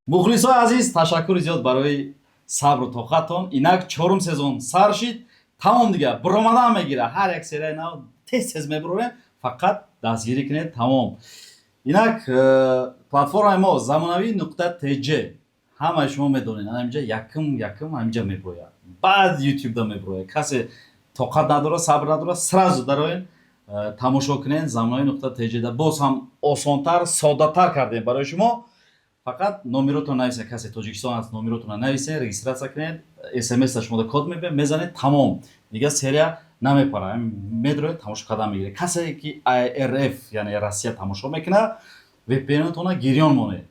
Мухлисои азиз, ташаккури зиёд барои сабру тоқаттон. Инак чорум сезон сар шид. Тамом, дига биромадан мегира. Ҳар як серияи нав тез тез мебурорем, фақат дастгирӣ кунед, тамом. Инак платформаи мо замонавӣ.тж, ҳамаи шумо медонед, ҳаминҷа якум якум ҳаминҷа меброяд, баъд ютубда меброяд. Касе тоқат надорад, сабр надорад, сразу дароен, тамошо кунед. Замонавӣ.тж-да боз ҳам осонтар, соддатар кардем барои шумо. Фақат номеротон нависед, касе Тоҷикистон аст, номеротонро нависед, регистрация кунед, смс шумода код мебиёд, мезанед, тамом, дига серия намепара, медроед, тамошо кардан мегиред. Касе ки РФ, яъне Россия тамошо мекунад, VPN-тона гирён монед,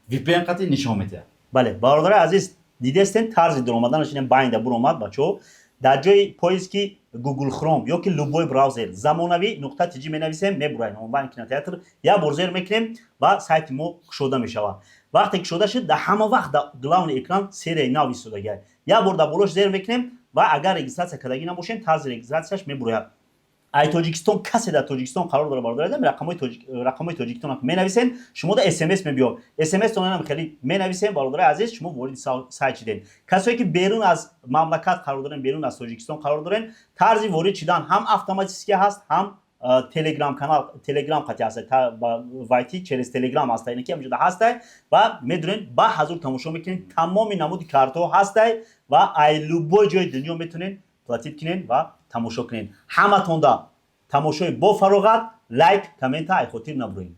VPN қатъи нишон медиҳад. Бале, бародари азиз, дидестен тарзи дуромаданаш, ина байнда буромад, бачаҳо. Дар ҷои поиски Google Chrome ё ки любой браузер замонавӣ.тж менависем, мебураем онлайн кинотеатр, як бор зер мекунем ва сайти мо кушода мешавад. Вақте кушода шуд, дар ҳама вақт дар главный экран серияи нав истодагиай. Як бор дар болош зер мекунем ва агар регистрация кардагӣ набошем, тарзи регистрацияш мебурояд. Ай Тоҷикистон, касе дар Тоҷикистон қарор дора, бародари, рақамҳои Тоҷикистон менависем, шумо да смс мебиёд, смс-тонам хеле менависем, бародари азиз, шумо вориди сайт шидем. Касое ки берун аз мамлакат қарор дорен, берун аз Тоҷикистон қарор дорен, тарзи ворид шидан ҳам автоматически ҳаст, ҳам телеграм канал, телеграм қати ҳаст, войти через телеграм ҳаста, ина ки ҳамҷода ҳастай ва медонед, ба ҳазур тамошо мекунед, тамоми намуди картҳо ҳастай ва ай любой ҷои дунё метонед платить кунед ва тамошо кунед. Ҳаматонда тамошои бо фароғат, лайк, коммента ай хотир набуред.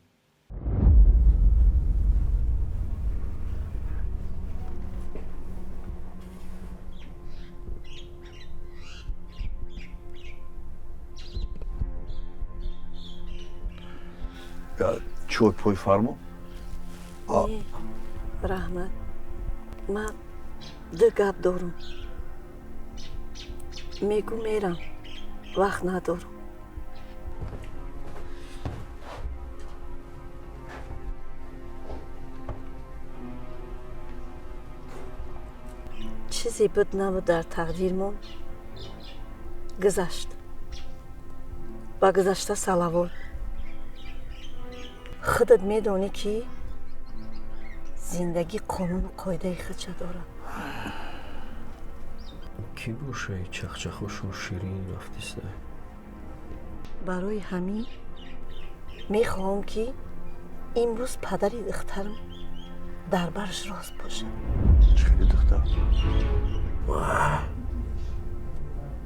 Чой пой фармо. Раҳмат, ман ду гап дорум, мегӯ, мерам, вақт надорам. Чизе буд набуд дар тақдирмон, гузашт, ба гузашта салавот. Худат медонӣ, ки зиндагӣ қонуну қоидаи худша дорад. Кӣ бошай, чахчахошон ширин рафтиста? Барои ҳамин мехоҳам, ки имрӯз падари духтарам дар бараш рост бошад. Чӣ хели духтар?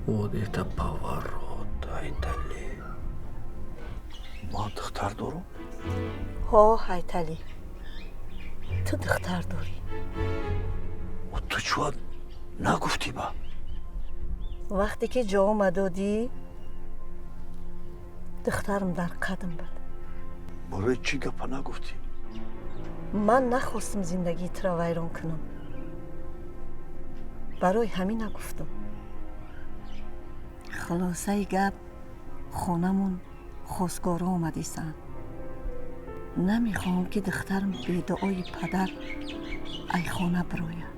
Вот это поворот, Айтали! Ман духтар дорам? Ҳо, Ҳайталӣ, ту духтар дорӣ. Ту чӯа нагуфтӣ ба? Вақте ки ҷавоба додӣ, духтарам дар қадм буд. Барои чӣ гапа нагуфтӣ? Ман нахостам зиндагии туро вайрон кунам, барои ҳамин нагуфтам. Хулосаи гап, хонамон хостгоро омадисанд. Намехоҳам, ки духтарам бедуои падар ай хона бирояд.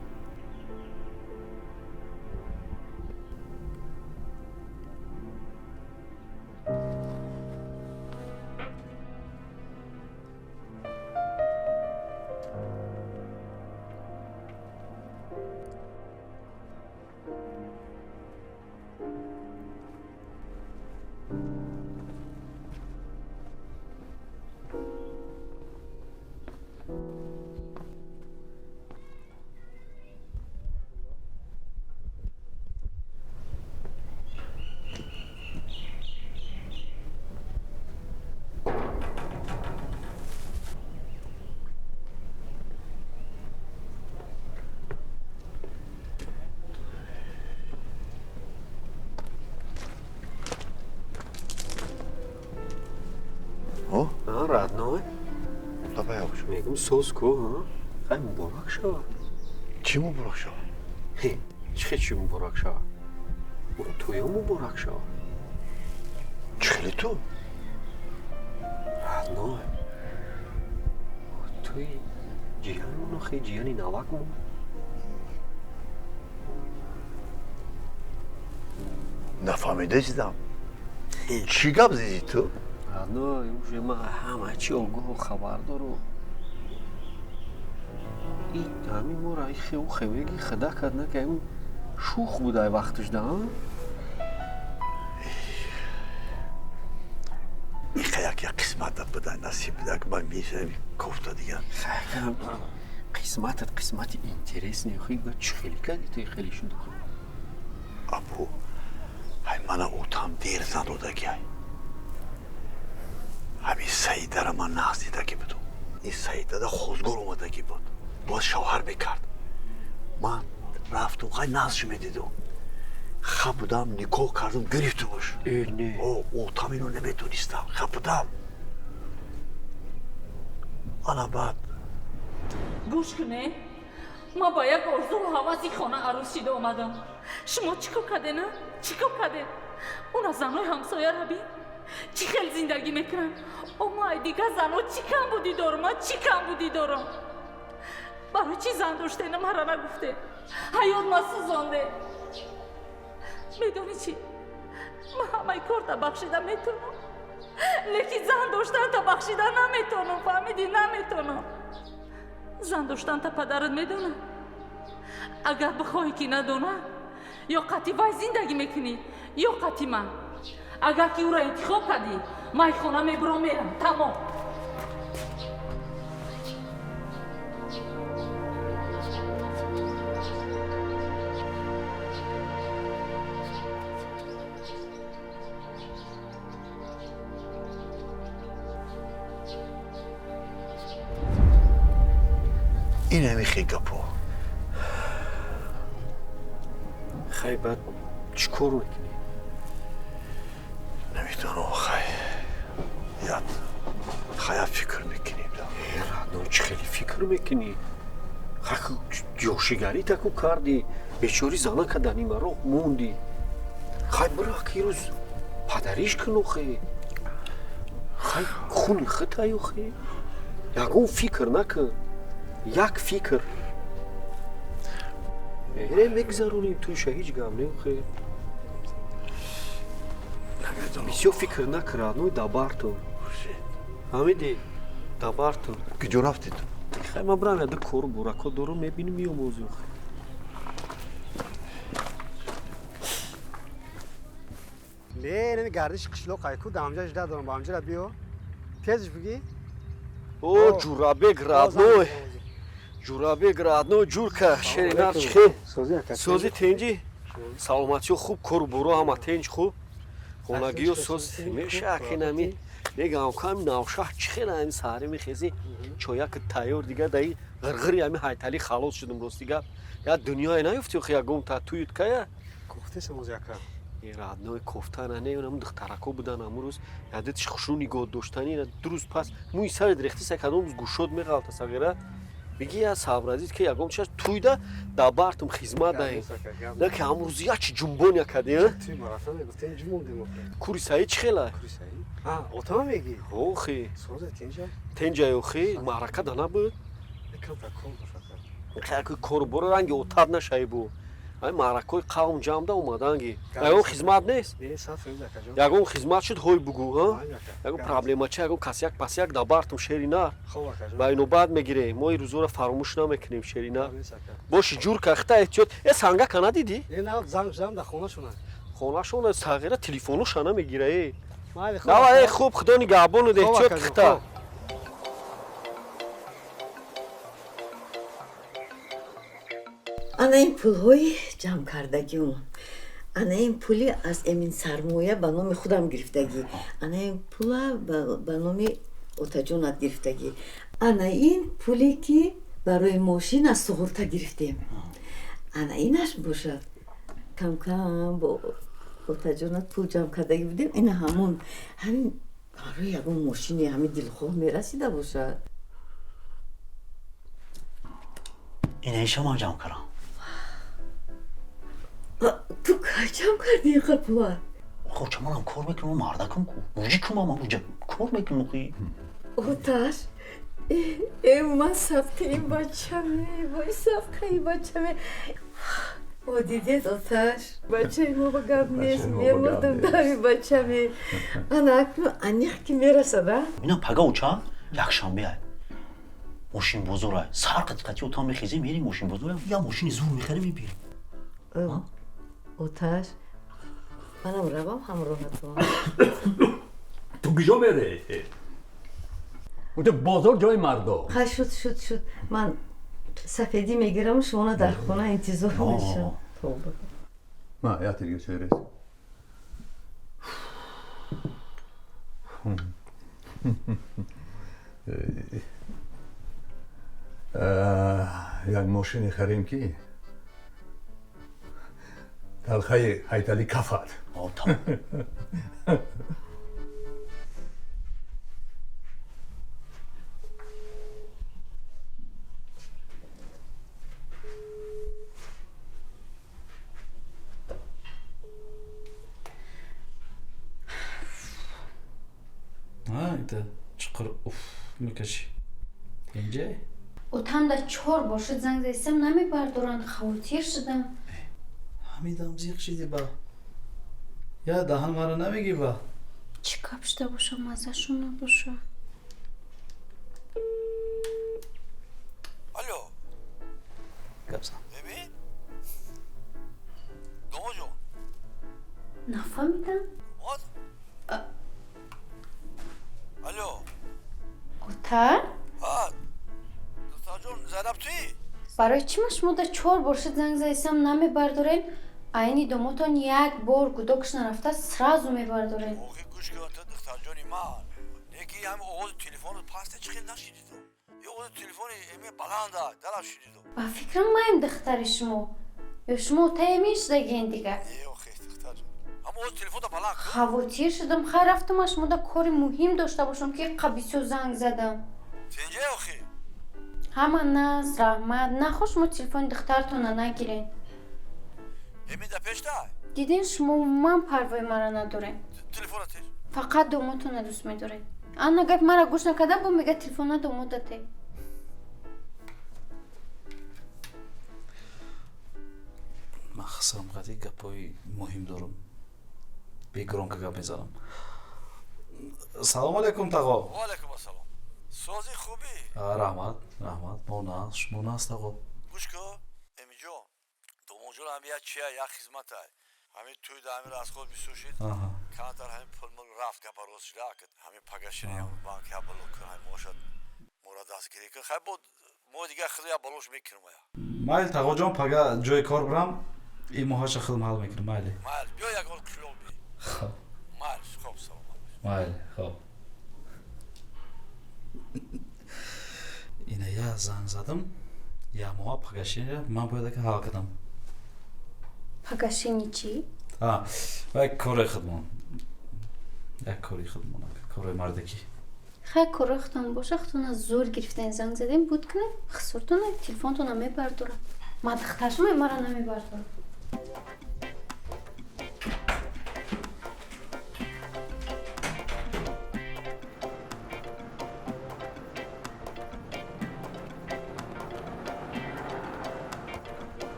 Родной. Давай. Мегум, соз ку, хай, муборак шава. Чӣ муборак шава? Чӣ хел чӣ муборак шава? Туё муборак шава. Чӣ хели ту? Родной, туи ҷиянмон, охи ҷияни навакмон. Нафаҳмида чизам, чӣ гап зидӣ ту? Родной, уже ман ҳама чӣ огоҳу хабар дорум. Ҳамин мора хевеги худа кард нака шух будай вақташ да. Иқа як қисматат будай, насиб будай, ман мешавам кофта дигар. Қисматат қисмати интересный, хи чӣ хеле кардӣ ту хеле шуд. Абу, ҳай мана отам дер задодагӣ. Ҳамин Саидара ман нағз дидагӣ будум. Ин Саидада хозгор омадагӣ буд. Боз шавҳар мекард. Ман рафтум, хай нағзш медидум. Хаб будам, никоҳ кардум, гирифтумаш. О, отам ино наметонистам. Хаб будам. Ана баъд гӯш куне, ман ба як орзуву ҳаваси хона арӯс шида омадам. Шумо чӣ кор кардена? Чӣ кор кардем? Уна занои ҳамсояра бин, чӣ хел зиндагӣ мекунанд. О, ма ай дигар зано чӣ камбудӣ дорам? Ман чӣ камбудӣ дорам? Барои чӣ зан доштена мара нагуфте? Ҳаёт ма сӯзонде. Медонӣ чӣ? Ман ҳамаи корта бахшида метавонам, лекин зан доштанта бахшида наметавонам. Фаҳмидӣ? Наметавонам. Зан доштанта падарат медонад? Агар бихоҳӣ ки надонад, ё қатъи вай зиндагӣ мекунӣ, ё қатъи ман. Агар ки ӯро интихоб кардӣ, ман хона мебурам, мерам, тамом. Ин ҳами хел гапо. Хай, баъд чӣ кор мекунӣ? Намедонам, хай. Яд хая фикр мекунем. Радно, чӣ хеле фикр мекунӣ? Хай, ҷошигарӣ таку кардӣ, бечори занака дар нимароҳ мондӣ. Хай, бирах ки рӯз падариш кун охе. Хай, хуни хитай охе. Ягон фикр накун. Як фикр. Э, мегзаронем туйша, ҳеҷ гап не охе. Бисёр фикр накун, Радной, дабартон. Фаҳмидӣ? Дабартон. Куҷо рафтӣ ту? Хай, ман бирам яда кору бурако дорум, мебинем, меомӯзем охе. Не, не, гардиши қишлоқ айку дамҷа жда дорам, ба амҷара биё. Тезш бигӣ. О, Ҷурабек родной. Ҷурабек родной, ҷурка, шери нар чихе? Сози тенҷи? Саломатиё хуб, кору буро ҳама тенҷ хуб. Хонагиё соз мешакинами. Мегам кам навшаҳ чихела ами саҳари мехези чояк тайёр дигар даи ғирғири ами ҳайтали халос шудум рост дигар. Я дунёе наёфти охи ягон та туют кая? Кофте самоз яка. Родной, кофтана не, унам духтарако будан амрӯз. Ядитш хушрӯ нигоҳ доштани, ду рӯз пас мӯи сари рехти кадом рӯз гӯшод меғалта сағира. Биги я сабразид ки ягон чиз туйда дабартум хизмат даҳем. На ки амрӯз як чи ҷумбон якади, а? Туй марафа мегуфтем ҷумондем охе. Кури Саид чӣ хела? Кури Саид? А, отама мегӣ? Охи. Соза тенҷа? Тенҷа охи, маърака да набуд. Камтар кор бошад. Хай кору боро ранги отат нашай бу. Ай маъракаҳои қавм ҷамъда омаданги. Ягон хизмат нест? Не, саф акаҷон. Ягон хизмат шуд, ҳой бугӯ, ҳа? Ягон проблемача, ягон касяк пасяк дабартум, шери нар. Хоб акаҷон. Ба инобат мегирем. Мо ин рӯзоро фаромӯш намекунем, шери нар. Боши, ҷурка, хита эҳтиёт. Э, сангака надидӣ? Не, на, занг зам дар хонашона. Хонашона сағира телефонуша намегира, э. Майли, хоб. Давай, э, хуб, худо нигаҳбонуд, Хоб, эҳтиёт акаҷон, хита. хоб. Ана ин пулҳои ҷамъкардагион, ана ин пули аз эмин сармоя ба номи худам гирифтагӣ, ана ин пула ба номи отаҷонат гирифтагӣ, ана ин пуле ки барои мошин аз суғурта гирифтем, ана инаш бошад камкам бо отаҷонат пул ҷамъ кардагӣ будем. Ина ҳамон ҳамин барои ягон мошини ҳамин дилхоҳ мерасида бошад. Ина иша ман ҷамъ кардам. Ту кай ҷамъ кардӣ инқадр пула? Хоча, манам кор мекунам, мардакам ку. Мужикум, ман уҷа кор мекунам охи. Оташ, э, ман сабқаи бачаме, вой, сабқаи бачаме. О, дидед, оташ, бачаи мо ба гап нест, мемурдам дави бачаме. Ана акнун аниқ ки мерасад, а? Ина пага, оча, якшанбе ай. Мошин бозора. Сар қати қати отам мехезем, мерим мошин бозора. Я мошини зур мехарем, мебирем. Оташ, манам равам ҳамроҳатон. Ту куҷо мерӣ? Унҷо бозор ҷои мардо. Хай, шуд, шуд, шуд. Ман сафедӣ мегирам, шуморо дар хона интизор мешавам. Тавба. Ма, я тиги черес. Як мошине харем, ки талхаи ҳайтали кафад. Тамом. Это чуқур уф мекашӣ инҷа. Отам да чор бор шуд занг задистам, намебардоранд, хавотир шудам. Ҳамидам зиқ шиди ба я даҳан мара намегӣ ба. Чӣ гап шуда боша, маззашон набоша. Алло. Гап зан. Бибин, домоҷон. Нафаҳмидам. Алло. Ота. Духтарҷон, Зайнаб, туӣ? Барои чӣ ма шумо да чор бор шуд занг задистам, намебардорем, айни домотон як бор гудокш нарафта, сразу мебардорем? Охи, гӯш кун, ту духтарҷони ман неки, ҳами овози телефону паста чӣ хел нашинидум, ё овози телефони эме баланда дарав шунидум. Ба фикрам, маем духтари шумо ё шумо отаи мешудагиен дигар. Не, охи, духтарҷон, ҳам овози телефонро баланд кун. Хавотир шудам. Хай, рафтам, шумо да кори муҳим дошта бошам, ки қа бисёр занг задам. Тинҷе, охи? Ҳама наз, раҳмат. Нахо шумо телефони духтаратона нагирен. Эмин да пешта. Диден, шумо умуман парвои мара надорем. Телефона тез. Фақат домотона дӯст медорем. Ана гап мара гӯш накарда, бо мега телефона домодате. Ман хисам қати гапҳои муҳим дорам, бегромко гап мезанам. Салому алайкум, тағо. Ваалайкум ассалом, сози, хубӣ? Раҳмат, раҳмат, мо наз, шумо наз, тағо. Гӯш кун, эмиҷон, домоҷон, ҳами як чия, як хизмата, ҳамин тӯй да ҳамин расход бисёр шид, камтар ҳамин пулмул рафт. Гапа рост шуда, ҳамин пагашини банк як боло кун, ҳамин мошад мора дастгирӣ кун. Хай, бо мо дигар худ як болош мекунем ая. Майли, тағоҷон, пага ҷои кор бирам, ин моҳаша худам ҳал мекунам, майли. Майли, биё, ягон қишлоқ би. Хоб. Майли, хоб, саломат. Майли, хоб. Ина я занг задам, я моҳа пагашини ман бояд ака ҳал кардам. Пагашини чӣ? Як кори худмон, як кори худмон, кори мардакӣ. Хай, кори худтон боша, худтона зур гирифтен, занг задем, буд кунем, хисуртона телефонтона мебардорам. Ма духтар шумо мара намебардорам.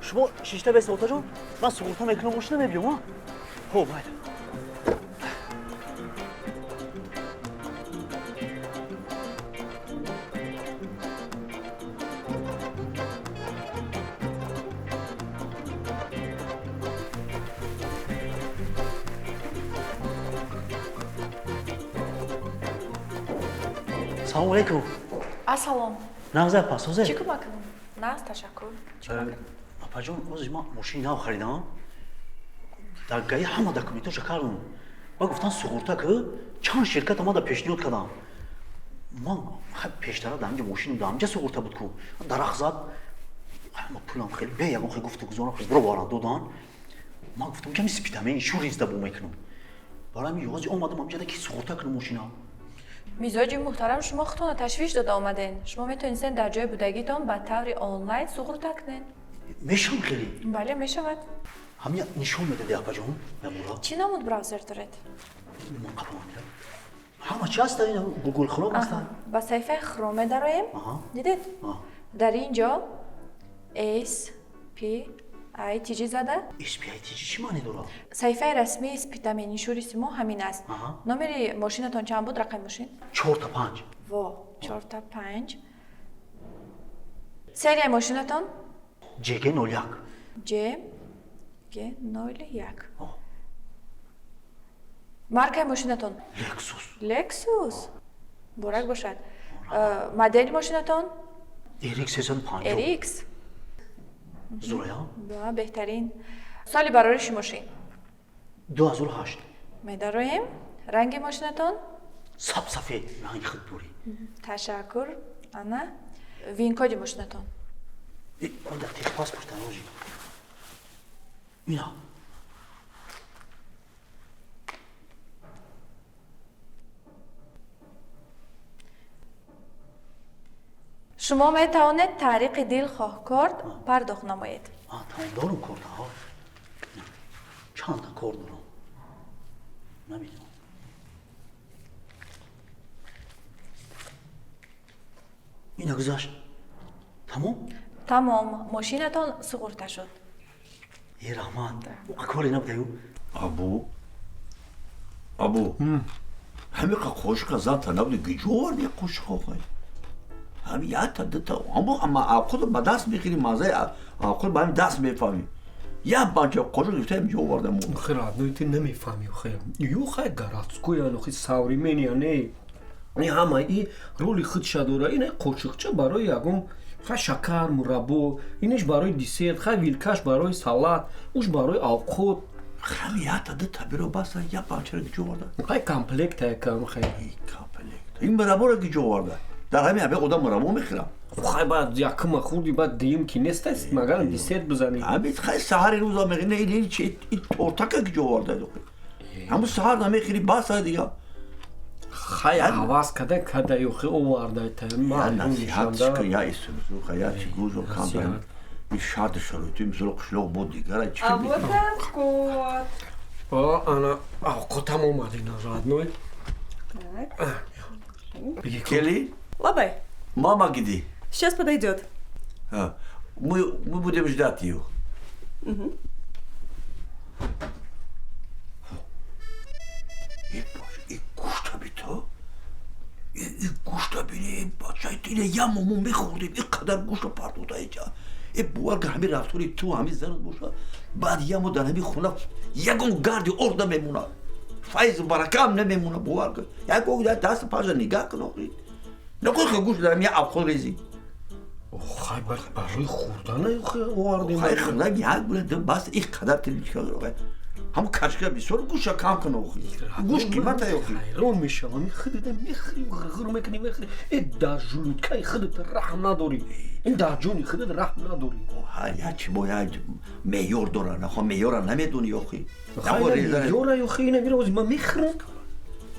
Шумо шишта беста, отаҷон, ман суғурта мекунам, мошина мебиём. Хоб, майли. Салому алейкум. Ассалом. Нағз, апа, созе? Чӣ кӯмак кунам? Нағз, ташаккур. Чӣ кӯмак кунам? Апаҷон, ҳозир ман мошини нав харидам, дар гаи ҳама документоша кардам ва гуфтан суғурта ки, чанд ширкат омада пешниҳод кардам. Ман пештара дар ҳамҷа мошинам дар ҳамҷа суғурта буд ку, дарахт зад, ҳама пулам хеле бе ягон хел гуфту гузорам бро варан додан. Ман гуфтам, ки ҳами спитаме иншуренс да бо мекунам. Барои ҳамин ёзи омадам ҳамҷада, ки суғурта кунам мошинам. Мизоҷи муҳтарам, шумо худтонро ташвиш дода омаден. Шумо метавонистед дар ҷои будагитон ба таври онлайн суғурта кунед. Мешавам хеле? Бале, мешавад. Ҳамин нишон медади, апаҷон, ябора? Чӣ намуд браузер доред? Ман қабул, ҳама чи ҳаста, Гугл Хром ҳаста. Ба саҳифаи Хром медароем. Дидед, дар ин ҷо S P I TG зада. SPITG чӣ маъне дорад? Саҳифаи расмии Спитамен Иншурис мо ҳамин аст. Номери мошинатон чанд буд, рақами мошин? 4 та 5. Во, 4 та 5. Серияи мошинатон? ЖГ 01. ЖГ 01. Маркаи мошинатон? Лексус. Лексус, муборак бошад. Модели мошинатон? RX 350. RX. Зурая. Ба, беҳтарин. Соли барориши мошин? 2008. Медароем. Ранги мошинатон? Саб сафед, ранги худбурӣ. Ташаккур. Ана вин-коди мошинатон. Он дар техпаспорт аноҷи ина. Шумо метавонед тариқи дилхоҳ корт пардохт намоед. Тамом, дорум кортаҳо, чандта кор дорам, намедонам. Ина, гузашт, тамом. Тамом, мошинатон суғурта шуд. Е, раҳмат, коре набудаю. Абу, абу, ҳамиқа қошиқа занта набуди, гиҷо оварди қошиқа? Охай, ҳами якта, дута, аммо ама авқот ба даст мехӯри, маззаи авқот ба ҳами даст мефаҳмӣ. Як банча қошиқ гирифта инҷо овардам. Хел, родной, ты намефаҳмӣ, хел. Ё хай городской, ано хи современный, не и ҳама и роли худша дора. Ина қошиқча барои ягон хай шакар, мураббо, инеш барои десерт, хай вилкаш барои салат, уш барои авқот. Ҳами якта, дута биро, баса, як банчаро гиҷо оварда. Хай, комплект якам хай. Комплект. Ин мурабборо гиҷо оварда? Дар ҳамин ҳами одам мураббо мехӯрам. Хай, баъд якума хӯрди, баъд дуюм ки нестаст, магарам десерт бизанӣ. Ҳами хай, саҳари рӯза мехӯри, ин чи, ин тортака гиҷо оварда? Ҳамун саҳар намехӯри, баса дига. Хай, ҳавас када када ёхи оварда. Я насиҳатш ка, я исумзуха, я чи гузо кам, ин шарту шароити мисол қишлоқ бо дигара чи. А вот авқот. О, ана авқотам омад, ина, родной. Кели. Лабай. Мама где? Сейчас подойдет. Мы будем ждать ее. Угу. И гӯшта бито, и гӯшта бини, бачаи, ине як моҳ мо мехӯрдем, ин қадар гӯшта партода иҷа. Э, бовар кун, ҳамин рафтори ту, ҳамин занат боша, баъд як моҳ дар ҳамин хона ягон гарди орд намемонад, файзу баракаам намемонад. Бовар кун, ягон дасту пажа нигаҳ кун. Охи, накун ха гӯшт дар ҳамин як авқот резӣ. Хай, барои хӯрдана овардем. Хай, хӯрдан як була, бас, ин қадар тиличка. Ҳамун кашка бисёр, гӯша кам кун, охи, гӯшт қимата, охи. Ҳайрон мешавам, худата мехӯри, ғирғир мекунӣ, мехӯри, э, дар желудкаи худат раҳм надорӣ, ин дар ҷони худат раҳм надорӣ. Я чи бо як меъёр дора, нахо меъёра намедонӣ, охи. Меъёра, охи, ина бира, ози ман мехӯрам,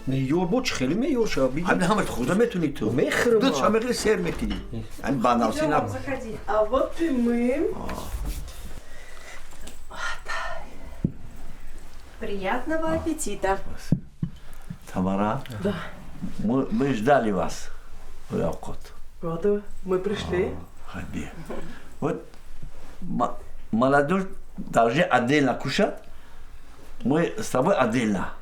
меъёр бо чӣ хеле меъёр шава? Ҳамин ҳамаш хӯрда метунӣ ту? Мехӯрам. Ду ша мехӯри, сер мекунӣ, ҳамин банавсӣ на. Заходи. А вот и мы. Приятного аппетита. Тамара. Да. Мы ждали вас. Авқот. Вот мы пришли. Хаби. Вот молодежь должны отдельно кушать. Мы с тобой отдельно.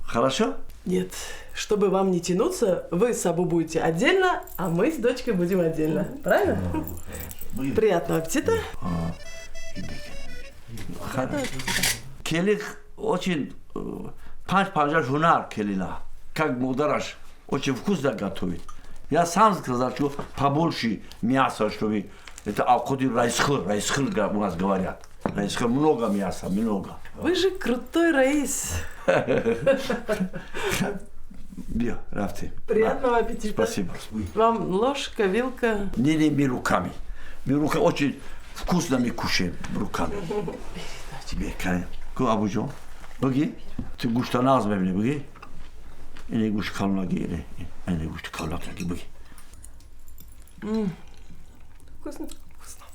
Хорошо? Нет, чтобы вам не тянуться, вы с собой будете отдельно, а мы с дочкой будем отдельно. Правильно? Приятного аппетита. Келин очень панҷ панҷаш ҳунар келина. Как модараш очень вкусно готовит. Я сам сказал, что побольше мяса, чтобы это авқоти раисхӯр, раисхӯр у нас говорят. Раисхӯр, много мяса, много. Вы же крутой раис. Биё, рафтем. Приятного аппетита. Спасибо. Вам ложка, вилка. Не, не, мы руками. Мы руками очень вкусно мы кушаем руками. Бекарем. Ку, абуҷон, буги, ту гӯшта нағз мебинӣ, буги. Ине гӯшти калонаги, ине, ине гӯшти калонаги, буги. Вкусно? Вкусно.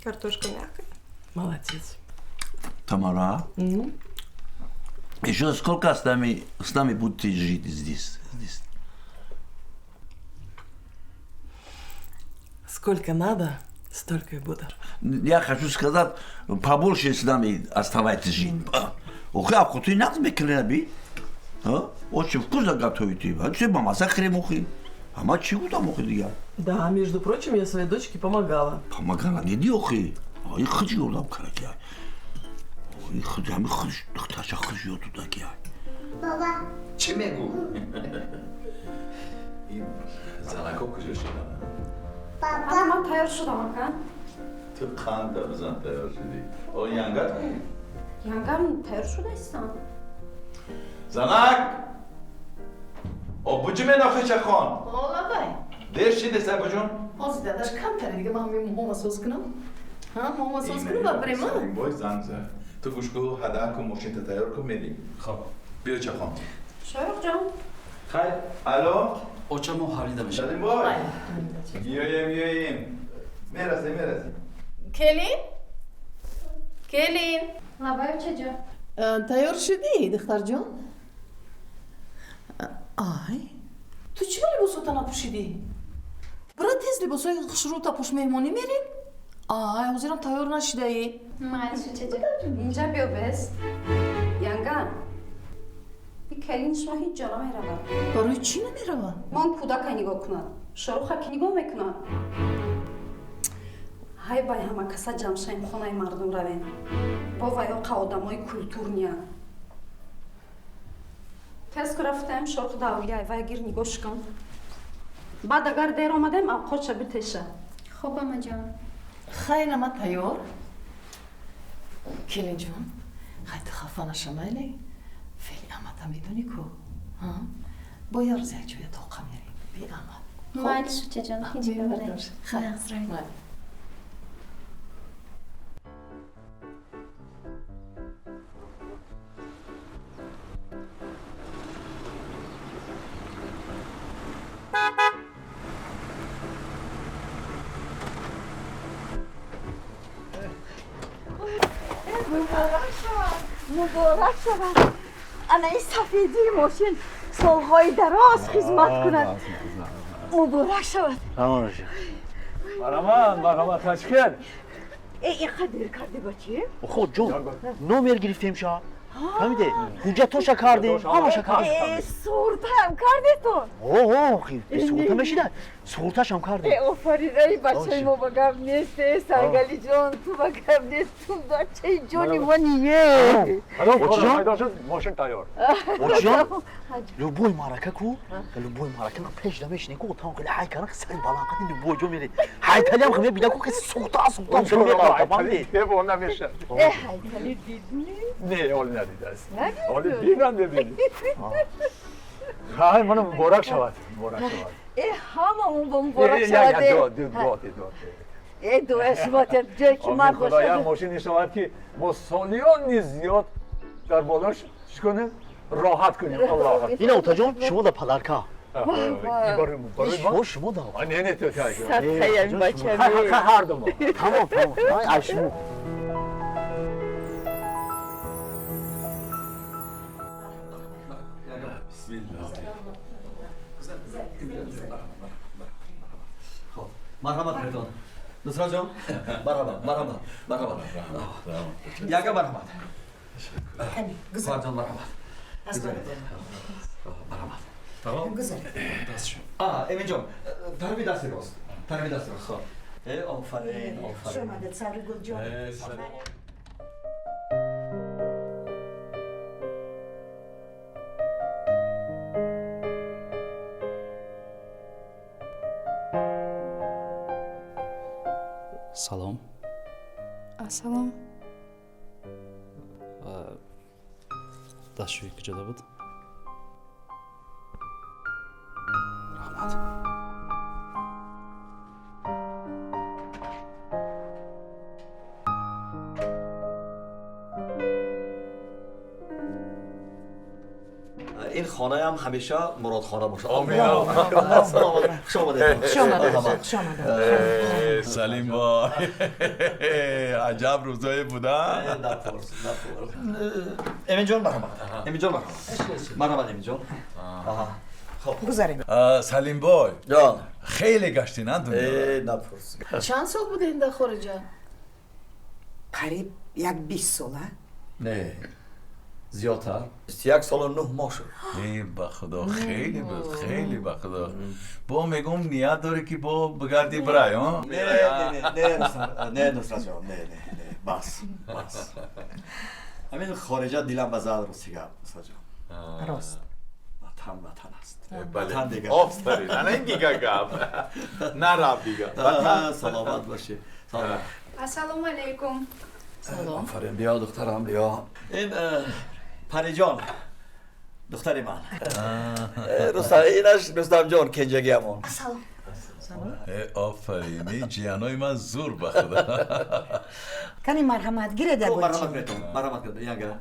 Картошка мягкая. Молодец. Тамара, еще сколько с нами будете жить здесь? Сколько надо, Столько и буду. Я хочу сказать, побольше с нами оставайтесь жить. Охи, овқоти нағз мекунед би? Очень вкусно готовите. Чӣ ба маза хӯрем охи? Ама чӣ гуфтам охи дигар? Да, между прочим, я своей дочке помогала. Помогала, диди охи? Ай худ ёрдам кардаки. Ай худ ҳами худ духтарча худ ёд додаки. Баба. Чӣ мегӯ? Ин занако куҷо шуданд? Баба. Ман тайёр шудам, ака. Ту қанда бизан тайёр шудӣ. О, янгат ку? Янгам тайёр шуда истам. Занак! О, буҷи мен охи хон. Лабай. Дер шиде сай буҷун? Ҳозир дадаш камтаре дига ман ҳамин муҳома соз кунам. Ҳа, муҳома соз кунам ва бирем, а? Бой занг зад. Ту гӯш ку, ҳада ку, мошинта тайёр ку, мерим. Хоб. Биё чахон. Шоҳрух ҷон. Хай, алло? Оча мо ҳавлида мешавем. Шадим бой. Миёем, миёем. Мерасем, мерасем. Келин? Келин? Лабай, очаҷон. Тайёр шудӣ, духтарҷон? Ай, ту чӣ ба либосота напӯшидӣ? Бира тез либосҳои хушрӯта пӯш, меҳмонӣ мерем. Ай, ҳозирам тайёр нашидаӣ. Майли, очаҷон. Инҷа биё бес. Янган. И келин шумо ҳеҷ ҷо намеравад. Барои чӣ намеравад? Ман кӯдака нигоҳ кунад. Шоруха ки нигоҳ мекунад? Ҳай бай ҳама каса ҷамъ шавем, хонаи мардум равем. Бо ваёқа одамои культурния. Тез ку рафтаем, Шорух давлияй, вай гир нигоҳш кун. Баъд агар дер омадем, авқотша битеша. Хоб, амаҷон. Хайр, ама тайёр. Келинҷон, хай ту хафа наша, майли? Феъли амата медонӣ ку? Бо як рӯз як ҷоя тоқа мерем. Би амат. Майли, очаҷон, ҳеҷ гап не. Хайр. Муборак шавад, муборак шавад. Ана ин сафедии мошин солҳои дароз хизмат кунад. Муборак шавад. Марҳамат, марҳамат, ташкил. Э, ин қадр карди бачи? Охо ҷон, номер гирифтем ша. Фаҳмиде? Ҳуҷҷатоша кардем, ҳамаша кардем. Э, суғуртаам кардетон? О, суғурта мешида. Суғурташам кардем. Э, офарин, эй бачаи мо ба гап нест, э, Саргалиҷон, ту ба гап нест, ту бачаи ҷони мо ние. Очиҷон, мошин тайёр. Очиҷон, любой маърака ку, любой маърака пеш намешине ку, там хеле ҳай каран сари баланд қади любой ҷо мере. Ҳайталиам хе мебина ку, суғурта, суғурта, меқалтабанди. Бо намеша. Э, ҳайтали дидни? Не, ҳоли надидааст. Ҳоли бинам бибинӣ. Хай, мана муборак шавад, муборак шавад. Э, ҳамамон бо муборак шавад. Э, дуоя шумо ҷое ки ман бошад. Як мошине шавад ки мо солиёни зиёд дар болош чӣ кунем? Роҳат кунем. Аллоҳ. Ина отаҷон, шумо да подарка. Шумо шумо да. Не, не, ту та. Садқаям бача. Ҳар ду мо. Тамом, тамом. Ай шумо. Хоб, марҳамат кунедон. Нусрат ҷон, марҳамат, марҳамат, марҳамат. Яга марҳамат. Фарҷон марҳамат. Марҳамат. Тамом? А, Эминҷон, тарафи дасти рост. Тарафи дасти рост. Хоб. Э, офарин, офарин. Саргулҷон. Салом. Ассалом. Дастшӯӣ куҷода буд? Раҳмат. Ин хонаам ҳамеша муродхона бошад. Омин. Хуш омадед. Хуш омадед. Хуш омадед. Салим бой. Аҷаб рӯзое буда. Напурс, напурс. Эминҷон марҳамат. Эминҷон марҳамат. Марҳамат, Эминҷон. Гузарем. Салимбой. Ҷон. Хеле гаштӣ, на дунё? Э, напурс. Чанд сол будем дар хориҷа? Қариб як 20 сола. Не, зиёдтар, 21 солу 9 моҳ шуд. Э, ба худо, хеле буд, хеле, ба худо. Бо мегум, ният дорӣ ки бо бигарди, бирай, о? Не, не, не, не, Нусратҷон, не, не, не, бас, бас. Ҳамин хориҷа дилам ба зад, рости гап, Нусратҷон. Рост. Ватан ватан аст. Бале. Ватан дигар. Офарин, ана ин дига гап. Нарав дига. Ватан, саломат бошӣ, саломат. Ассалому алайкум. Салом. Офарин, биё, духтарам, биё. Ин Париҷон, духтари ман. Рустам, инаш Рустамҷон, кенҷагиамон. Салом. Э, офарин, ин ҷиянои ман зур, ба худо. Кани, марҳамат, гиред. Марҳамат кунед, марҳамат кунед, яга.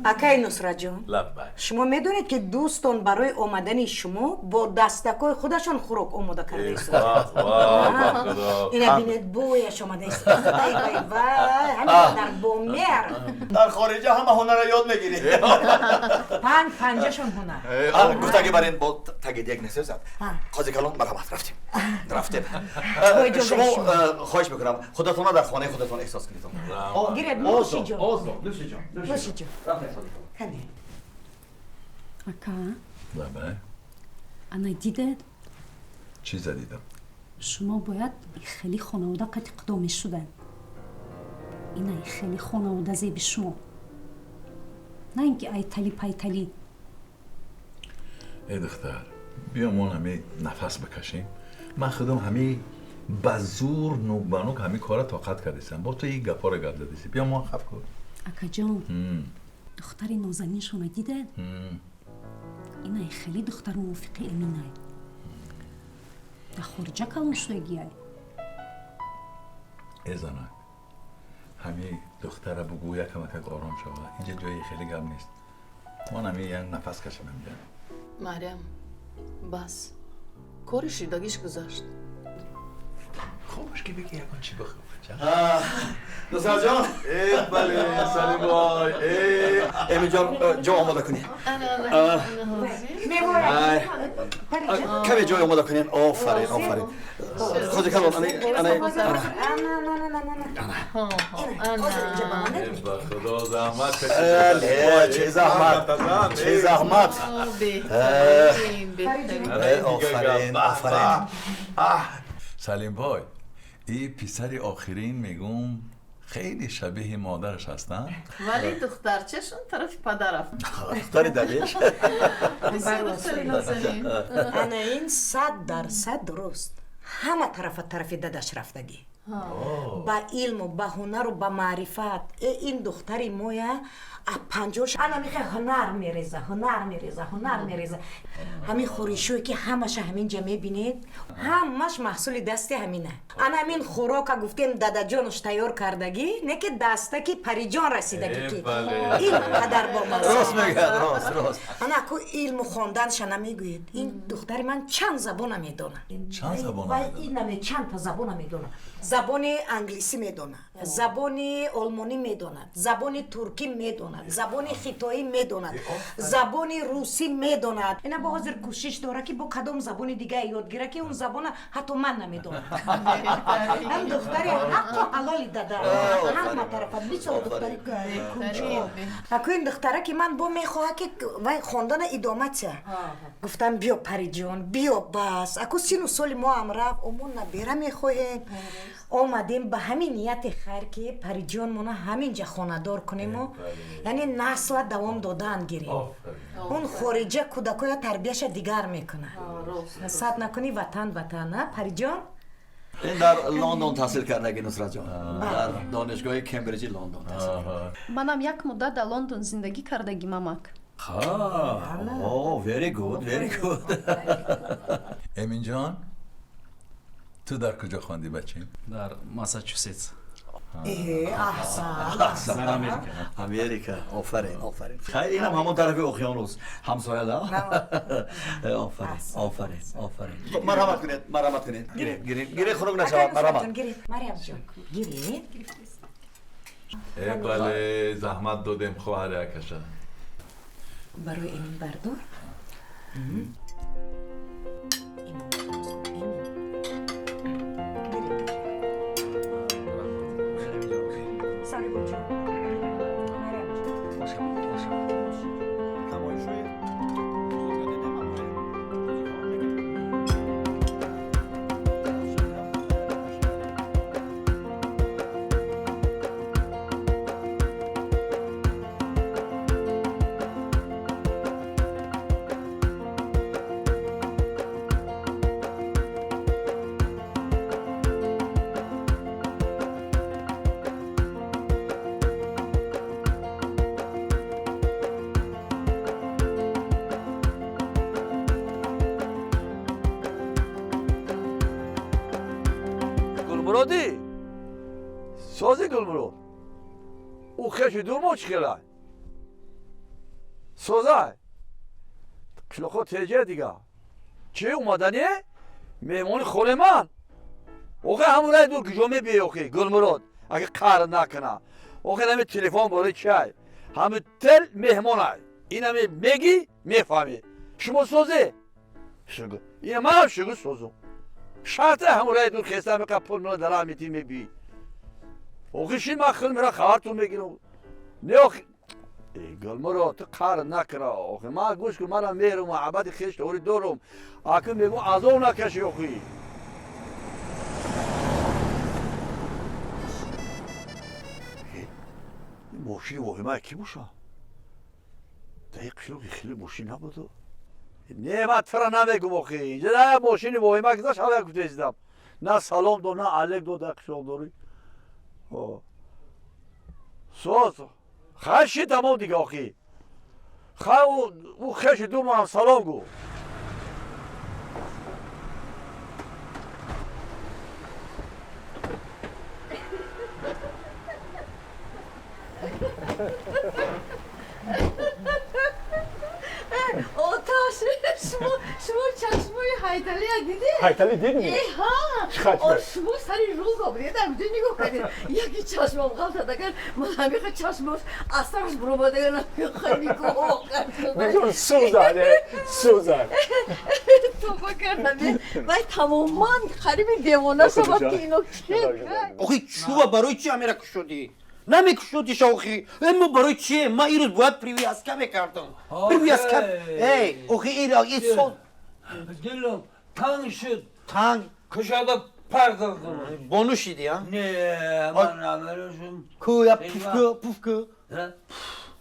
Акаи Нусратҷон. Лаббай. Шумо медонед, ки дӯстон барои омадани шумо бо дастакҳои худашон хӯрок омода карда. Ина бинед, бояш омадааст. Вай, вай, вай, ҳамин бомер. Дар хориҷа ҳама ҳунарро ёд мегирӣ. Панҷ панҷашон ҳунар. Гуфтаги бар ин бо тагид як несезад. Қози калон, марҳамат, рафтем, рафтем. Шумо, хоҳиш мекунам, худатонро дар хонаи худатон эҳсос кунед. Гиред, нӯшиҷон. Озод, нӯшиҷон. Нӯшиҷон. Кане. Ака. Лаббай. Ана, дидед? Чиза дидам? Шумо бояд хеле хонавода қати қудо мешуданд. Ина хеле хонавода зеби шумо, на ин ки айтали пайтали. Э, духтар, биё, мо ҳами нафас бикашем. Ман худам ҳами ба зур, нук ба нук ҳами кора тоқат кардисам. Бо ту ин гапҳоро гап задиси. Биё, мо хаф кун. Акаҷон, духтари нозаниншона дидед? Инай хеле духтар мувофиқи Эминай. Дар хориҷа калон шудагиай. Э, занак, ҳами духтара бугӯ, якамакак ором шава. Инҷа ҷои хеле гап нест. Ман ҳами як нафас кашам инҷа. Марьям, бас, кори шидагиш гузашт. Хубаш ки бигӣ, ягон чӣ бихӯр. Нусратҷон. Э, бале, Салимбой, э. Эминҷон, ҷо омода кунед. Каме ҷой омода кунед. Офарин, офарин. Хоҷа калон, ана. Ба худо, заҳмат. Чӣ заҳмат, чӣ заҳмат! Офарин, офарин. Салимбой, и писари охирин, мегум, хеле шабеҳи модараш ҳастанд. Вале духтарчашон тарафи падар рафт. Духтари далеш. Ана, ин 100% дуруст. Ҳама тарафа тарафи дадаш рафтагӣ, ба илму ба ҳунару ба маърифат. Э, ин духтари моя а панҷош ана михе ҳунар мереза, ҳунар мереза, ҳунар мереза. Ҳамин хӯришое ки ҳамаша ҳаминҷа мебинед, ҳамаш маҳсули дасти ҳамина. Ана ҳамин хӯрока, гуфтем, дадаҷонаш тайёр кардагӣ, не ки дастаки Париҷон расидагӣ, ки ин қадар бомаза. Рост мегӯяд, рост, рост. Ана ку илму хонданша намегӯед. Ин духтари ман чанд забона медонад. Чанд забона? Вай, инаме чандта забона медонад. Забони англисӣ медонад, забони олмонӣ медонад, забони туркӣ медонад, забони хитоӣ медонад, забони русӣ медонад. Ина бо ҳозир кӯшиш дора, ки бо кадом забони дига ёд гира, ки он забона ҳатто ман намедонам. Ҳам духтари ҳаққу ҳалоли дада, ҳама тарафа бисёр духтари кунҷков. Аку ин духтара, ки ман бо мехоҳа, ки вай хондана идома тия. Гуфтам: «Биё, Париҷон, биё, бас, аку сину соли мо ҳам рафт, мо набера мехоҳем». Омадем ба ҳамин нияти хайр, ки Париҷонмона ҳаминҷа хонадор кунему, яъне насла давом додан гирем. Он хориҷа кӯдакоя тарбияша дигар мекунад. Сад накунӣ, ватан ватан, а, Париҷон? Ин дар Лондон таҳсил кардаги, Нусратҷон, дар донишгоҳи Кембриҷи Лондон таҳсил. Манам як муддат дар Лондон зиндагӣ кардагим, амак. О, very good, very good. Эминҷон, ту дар куҷо хондӣ, бачем? Дар Массачусетс. Аҳсан. Дар Америка. Америка, офарин, офарин. Хайр, инам ҳамон тарафи уқёнус, ҳамсоя да. Офарин, офарин, офарин. Марҳамат кунед, марҳамат кунед. Гиред, гиред, гиред, хунук нашавад, марҳамат. Марьямҷон, гиред. Э, бале, заҳмат додем, хоҳари акаша. Барои Эмин бардор. Гулмуродӣ, сози Гулмурод, ӯ хеши дур мо чӣ хелай? Созай, қишлоқҳо теҷа дига. Чӣ омадане? Меҳмони хонаи ман. Охе ҳамун рай дур куҷо мебиёй охи, Гулмурод, агар қаҳр накуна. Охе нами телефон бораи чай? Ҳами тел меҳмонай. Инами мегӣ мефаҳмӣ. Шумо созе? Шугу. Ина манам шугу созум. Шарте ҳамун рай дур хеста меқа пул мила дара мети мебиӣ. Охи шин ман хил мера хабартон мегирам. Не охи Гулмурод, ту қаҳр накуна. Охи ман гӯш кун, манам меҳру муҳаббати хеш тори дорум. Акун мегӯм азоб накашӣ охи. Мошини воҳимае кӣ боша? Дар ин қишлоқи хеле мошин набуду. Не, ман тура намегум охи. Инҷа на мошини воҳима гузашт, ҳава гуфтесидам. На салом дод, на алек дод дар қишлоқдорӣ. Соз. Хай ши тамом дига охи. Хай ӯ хеши думам салом гӯ. Оташ, шумо чашмои Ҳайдалия дидед? Ҳайдалӣ дидми? Ҳа. Чӣ хачма? Шумо сари рӯз обред, дар куҷо нигоҳ кардед? Яке чашмам ғалт агар ман ҳамиха чашмош аз сараш буромадага намехоҳ нигоҳ кард. Сӯзад, сӯзад. Тоба кардам. Вай тамоман қариби девона шавад ки ино чӣ? Охи чува барои чи амира кушодӣ? Намекушодиш охи. Мо барои чие? Ман ирӯз бояд привязка мекардам. Привязка. Эй, охи ира и сол. Дилам танг шуд. Танг. Кушода пардохтам. Бону шиди, а? Не, ман намерасам. Ку я пуфку, пуфку.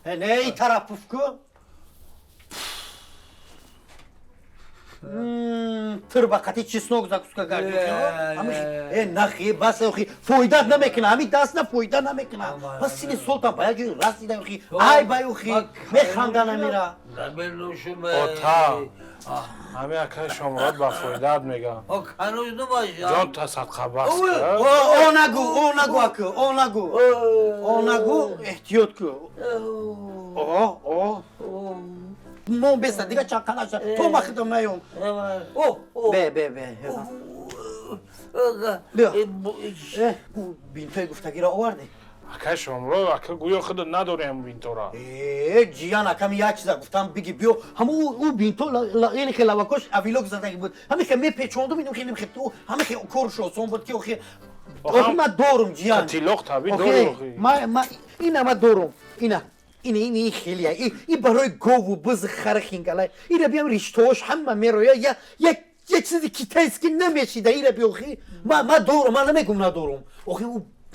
Не, и тараф пуфку. Тир ба қати чеснок закуска кардӣ. Э, нахи, бас охи, фоидат намекуна, ҳамин даст на фоида намекуна. Бас сини солтан ба як ҷой расида охи, ай бай охи, механда намера. Ота, ҳамин акаи Шомурод ба фоидаат мегӯям. Ҷон та садқа бас. О нагу, о нагу аку, о нагу. О нагу, эҳтиёт ку. О, о. Мо беса, дига чақа наша, то ма хидам наём. Бе, бе, бе. Биё. Бинтои гуфтагиро овардӣ? Акаи Шомурод, ака гӯё худат надорӣ ҳамун бинтора. Э, ҷиян, акам як чиза гуфтам, биги биё. Ҳамун ӯ бинто ини хел лавакош авилок задаги буд. Ҳамин хел мепечондум, ин хел хел ҳамин хел корш осон буд ки охи. Охи ман дорум, ҷиян. Тилоқ таби дорӣ охи. Ма ина ма дорум. Ина. Ин ин ин хелия. И барои гову буз хара хингалай. Ира биям риштаҳош ҳама мероя. Я я я чизи китайски намешида ира би охи. Ма дорум, ма намегум надорум. Охи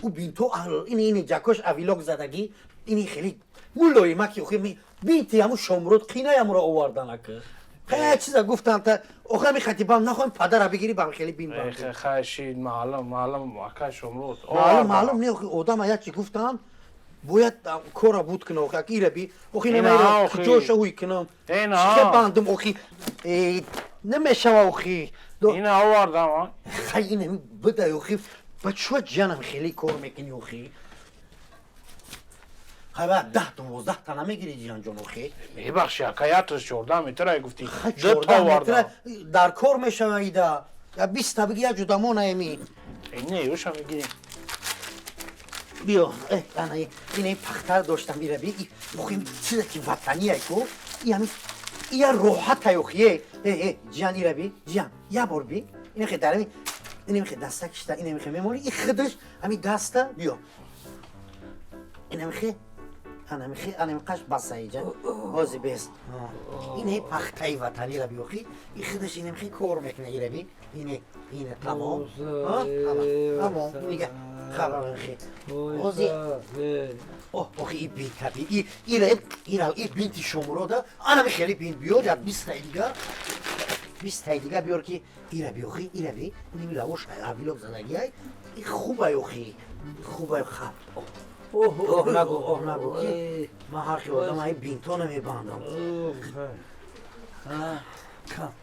ӯ бинто ин ин ҷакош авилок задагӣ. Ин хеле мулоима ки охи бинти ҳамун Шомурод қинаямро овардан ака. Хай чиза гуфтам та охи ҳамин хатибам нахоҳем падара бигирӣ бам хеле бин бам. Хай шид маълум, маълум акаи Шомурод. Маълум, маълум не охи одам як чи гуфтам. Бояд кора буд кунам, охи, аки ира би, охи намера куҷоша ҳуй кунам. Чӣ бандум, охи, намешава, охи. Ина овардам, а? Хай, ина бидай, охи, ба чӯ ҷанам хеле кор мекунӣ, охи. Хай, ба 10-12 та намегирӣ, ҷиянҷон, охи. Мебахши, ака, як 14 метра гуфтӣ. Ду та овардам. Дар кор мешава ида. Я 20 та биги, як ҷудамо наеми. Не, уша мегирем. Биё, ана ина пахтар доштам ира би, охи чизе ки ватание ку, и ҳами ия роҳатай охи, э, ҷиян ира би, ҷиян, я бор би, ина хе дарами, ина мехе даста кишта, ина мехе мемонӣ, и худаш ҳами даста биё. Ина мехе, ана мехе, ана меқаш баса иҷа, ҳози бест. Ина пахтаи ватанира би охи, и худаш ина мехе кор мекуна ира би, ина, ина тамом, тамом, нига. Хабар хе. Ози. О, охи и бинт би. И ира ира и бинти Шомурода. Ана ми хели бинт биёр, я 20 та дига. 20 та дига биёр ки ира би охи, ира би. Ини лавош авилок задаги ай. И хубай охи. Хубай хаб. Оҳ нагу, оҳ нагу ки ман ҳар хел одам ай бинто намебандам.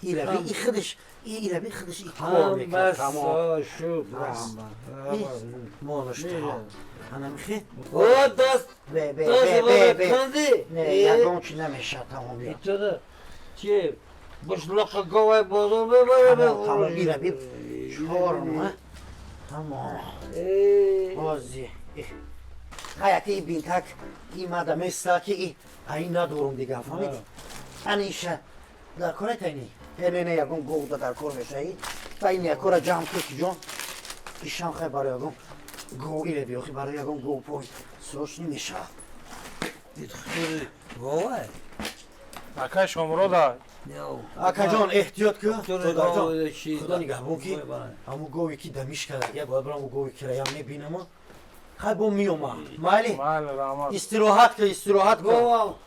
Ира би худаш, ира би худаш и кор мекард. Тамом. Шуд. Монаш та. Ана михе? О даст. Бе бе бе бе. Не, ягон чи намеша тамом. Итода. Чи бушлоқа говай бозор мебарам. Тамом ира би чор ма. Тамом. Бози. Хаяти бинтак имада места ки ай надорум дига, фаҳмидӣ? Аниша дар кора тайни. Не не ягон гов дар кор мешаи. Та ин якора ҷамъ ку ҷон. Ишам хай барои ягон гов ире биёхи барои ягон гов пой. Сош намешавад. Говай. Акай Шомурода. Акаҷон эҳтиёт ку. Худо нигаҳбон ки ҳамун гове ки дамиш карда, я бояд барам гови кираям мебинам. Хай бо миёма. Майли? Истироҳат ку, истироҳат ку.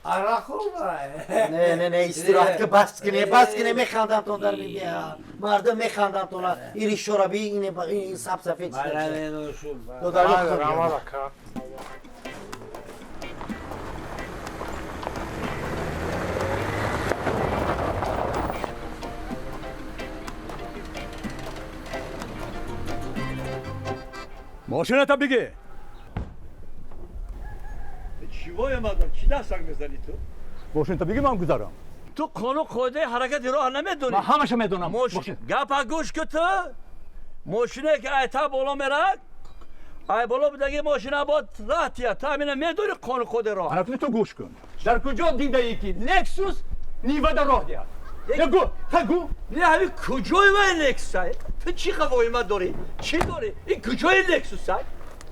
Арақ хӯрда. Не, не, не, истироҳат ку, бас кне, бас кне, механдам тон дар мебия. Мардум механдам тон. Ири шораби, ин саб сафед. Раҳмат ака. Мошината биги. Чивоя мадам, чӣ дастак мезанӣ ту? Мошината биги, ман гузарам. Ту қонун қоидаи ҳаракати роҳ намедонӣ. Ман ҳамаша медонам. Гапа гӯш ку ту. Мошине ки ай та боло мерад, ай боло будаги мошина бод раҳ тия. Ту ҳамина медонӣ қонун қоидаи роҳ. Ана ту гӯш кун. Дар куҷо дидаӣ ки Лексус нивада роҳ диҳад? Гӯ, ха гӯ. Не, ҳамин куҷои вай Лексус? Ту чӣ қавоима дорӣ? Чӣ дорӣ? Ин куҷои Лексус?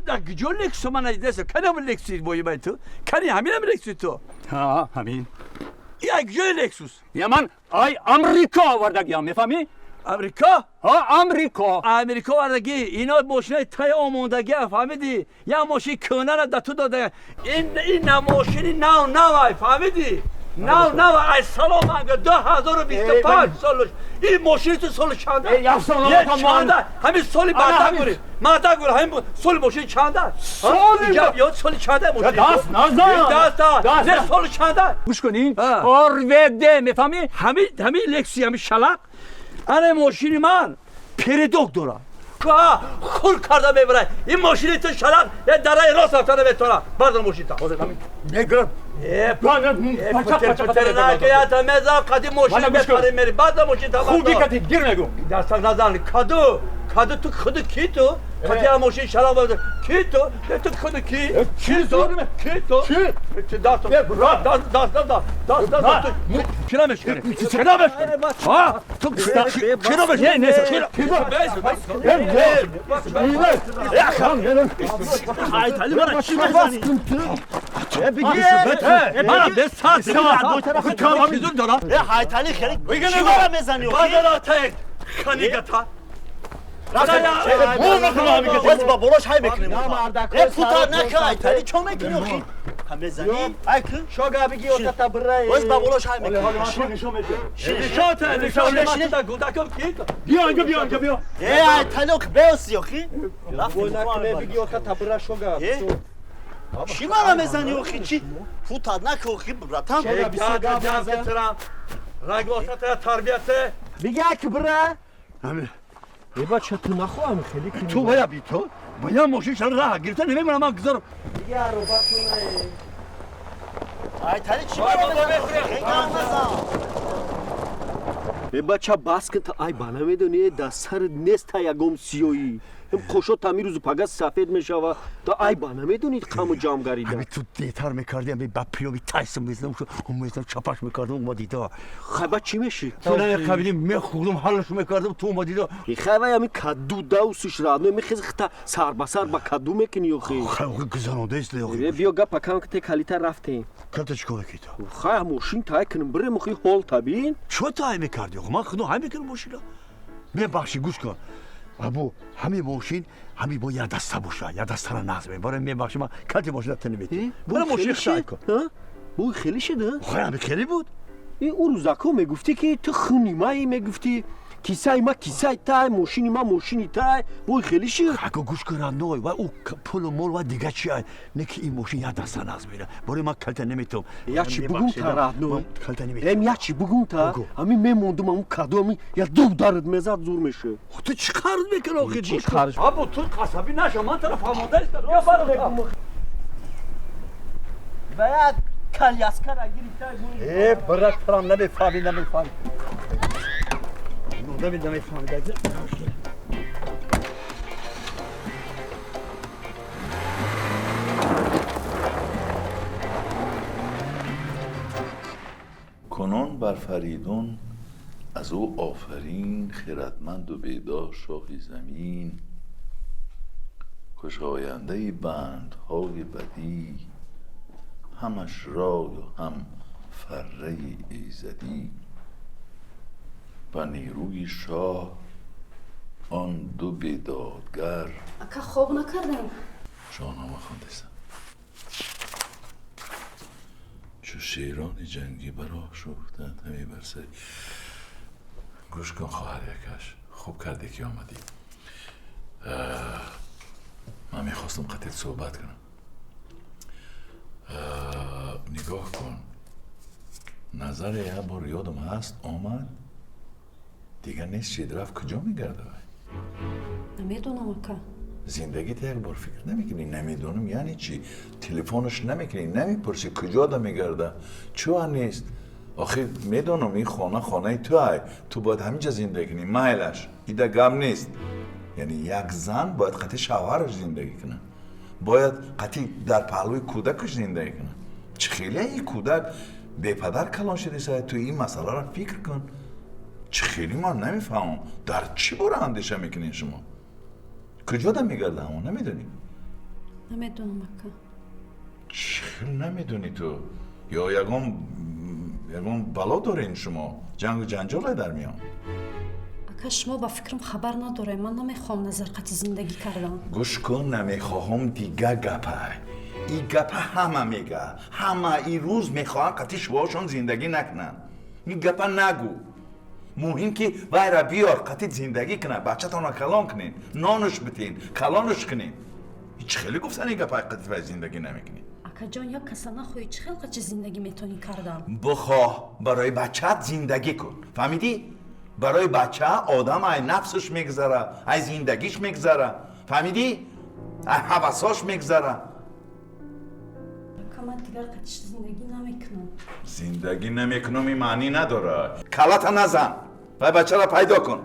Дар куҷо Лексус ман надидастам. Канам Лексус воимаи ту? Кани ҳаминам Лексуси ту? Ҳа, ҳамин. Ин куҷои Лексус? Я ман ай Амрико овардагиам, мефаҳмӣ? Амрико? Ҳа, Амрико. Амрико овардагӣ. Ино мошинаи тай омондагиам, фаҳмидӣ? Як мошини кӯҳнара да ту дода. Ин мошини нав навай, фаҳмидӣ? Нав нав ай салом анга 2025 солш. Ин мошини ту соли чанда? Чанда? Ҳамин соли баъда гури. Мада гури ҳамин соли мошини чанда? Соли ёд соли чанда мошини? Даст назан. Даст не соли чанда? Гӯш кун ин РВД мефаҳмӣ? Ҳамин ҳамин Лексус ҳамин шалақ ана мошини ман передок дорад. Хур карда мебарад. Ин мошини ту шалақ я дараи рост рафта наметавонад. Бардор мошината. Мегирам. Хуби кати гир мегум. Дастак назан. Каду, каду ту худу ки ту? Кати мошин шалақ ки ту? Ту худу ки? Ки ту? Ки ту? Ки даст даст даст даст даст даст ту чира мешкани? Чира мешкани? Ҳа? Ту чира мешкани? Не, не, чира. Ай, тали мара чӣ мезанӣ? Мара бе сат чизур дора. Э, ҳайтали хеле чӣ мара мезанӣ? Базара ханигата. Боз ба болош ҳай мекунем. Э, пута нака, ҳайтали чо мекунӣ охи? Ҳа мезанӣ? Ай ку? Шога биги отата бирай. Боз ба болош ҳай мекунем. Нишота, нишота, гудакам ки? Биё инҷо, биё инҷо, биё. Э, ҳайтали охи беоси охи. Накне биги отата бира шога. Чӣ мара мезанӣ охи? Чӣ? Пута нака охи, братан. Рагватата тарбияте. Биги ак бира. Э бача ту нахоҳам хеле ки ту бая би ту бая мошин шар раҳ гирифта намемонам ман гузарам. Биги ароба ту. Ай тали чӣ мара мезанӣ? Э бача бас кун, ай ба намедонӣ дар сарат нест та ягом сиёҳӣ. Қошо тамирӯзу пага сафед мешава. Та ай ба намедонӣ қаму ҷамъ гарида. Ҳами ту детар мекардӣ, ами ба приёми тайсм мезадам, мезадам чапаш мекардам, омадида. Хай ба чӣ меши? Ту намеқабидӣ, мехӯрдум, ҳаллашу мекардам, ту омадида. Хай вай ами каду даусиш радно мехези хита сар ба сар ба каду мекунӣ охи. Хай охи гузарондаист охи. Биё гапа кам ки те калита рафтем. Калита чӣ кор мекунӣ ту? Хай мошин тай кунем, бирем охи ҳол табин. Чо тай мекардӣ охи? Ман худо ҳай мекунам мошина. Мебахшӣ, гӯш кун. Абу ҳамин мошин ҳамин бо як даста боша, як дастара нағз мебарам, мебахшӣ, ман калти мошина ту наметӣ. Бара мошин хитай кун. Бу хеле шуда? Хай ҳамин хеле буд. Ин ӯ рӯзако мегуфтӣ ки ту хунимаи мегуфтӣ. Кисаи ма кисаи тай, мошини ма мошини тай, вой хеле шир. Ако гӯш кун родной, вай ӯ пулу мол ва дига чи ай? Не ки ин мошин як даста нағз мера. Бори ман калта наметавам. Як чи бугум та родной. Калта наметавам. Эм як чи бугум та. Ҳамин мемондум ҳамун каду ҳамин як ду дард мезад зур мешуд. Ту чӣ қарз мекунӣ охир? Чӣ қарз? Або ту қасабӣ наша, ман тараф фаҳмондаистам. Ё барам. Ва як каляскара гирифта. Э, брат, тарам намефаҳмӣ, намефаҳмӣ. Намефаҳмӣ. کنون بر فریدون از او آفرین، خردمند و بیدار شاهی زمین، کشاینده بندهای بدی، همش رای و هم فره ایزدی. و نیروی شاه آن دو بیدادگر. اکا خواب نکردم. شاهنامه خواندستم. چو شیران جنگی براه شفتند همی بر سری. گوش کن خواهر یکش، خوب کردی که آمدی. من میخواستم قطعت صحبت کنم. نگاه کن، نظر یه بار یادم هست آمد دیگه نیست شید رفت. کجا میگرده؟ نمیدونم اکا. زندگیت یک بار فکر نمیکنی؟ نمیدونم یعنی چی؟ تلفنش نمیکنی، نمیپرسی کجا ده میگرده، چون نیست. آخه میدونم این خانه خانه تو ای، تو باید همینجا زندگی کنی، میلش ایده گم نیست. یعنی یک زن باید قطعی شوهرش زندگی کنه، باید قطعی در پهلوی کودکش زندگی کنه. چه خیلی این کودک بی پدر کلان شده سای، تو این مسئله را فکر کن. چه خیلی من نمیفهمم در چی باره اندیشه میکنین شما؟ کجا ده میگرده همون نمیدونی؟ نمیدونم اکا. چه خیلی نمیدونی تو؟ یا یگان بلا دارین شما، جنگ و جنجال در میان. اکا شما با فکرم خبر نداره، من نمیخوام نظر قطع زندگی کردم. گوش کن، نمیخواهم دیگه گپه. این گپه همه میگه، همه این روز میخواهن قطع شوهاشون زندگی نکنن. این گپه نگو. مهم که وای را بیار قطع زندگی کنه، بچه‌تون را کلان کنین، نانش بتین، کلانش کنین. هیچ خیلی گفتن این گپه قطع وای زندگی نمیکنی. اکا جان یک کسا نخوی چه خیلی قطع زندگی میتونی کردم؟ بخواه برای بچه‌ت زندگی کن، فهمیدی؟ برای بچه آدم ای نفسش میگذره، ای زندگیش میگذره، فهمیدی؟ ای هوساش میگذره. اکا من دیگر قطع زندگی نمیکنم. زندگی نمیکنم این معنی نداره. کلتا نزن و بچه را پیدا کن.